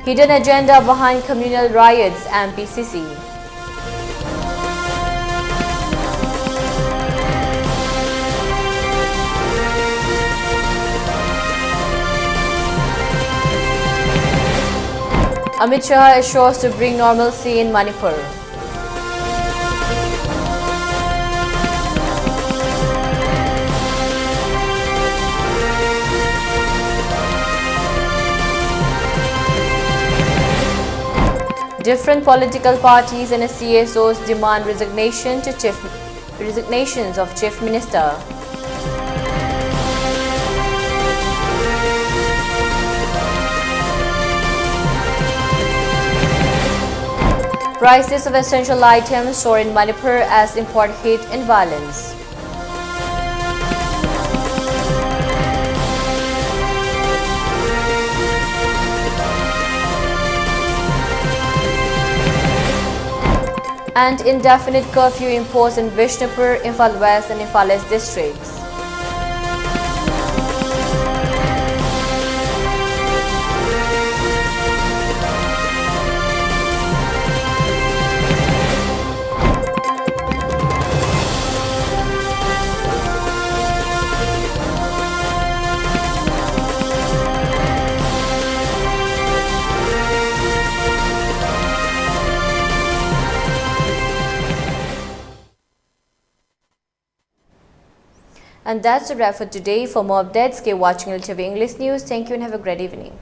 Hidden agenda behind communal riots, M P C C. Amit Shah assures to bring normalcy in Manipur. Different political parties and C S Os demand resignation to Chief, resignations of Chief Minister. Prices of essential items soar in Manipur as import hit in violence. And indefinite curfew imposed in Bishnupur, Imphal West and Imphal East districts. And that's a wrap for today. For more updates, keep watching L T V English News. Thank you and have a great evening.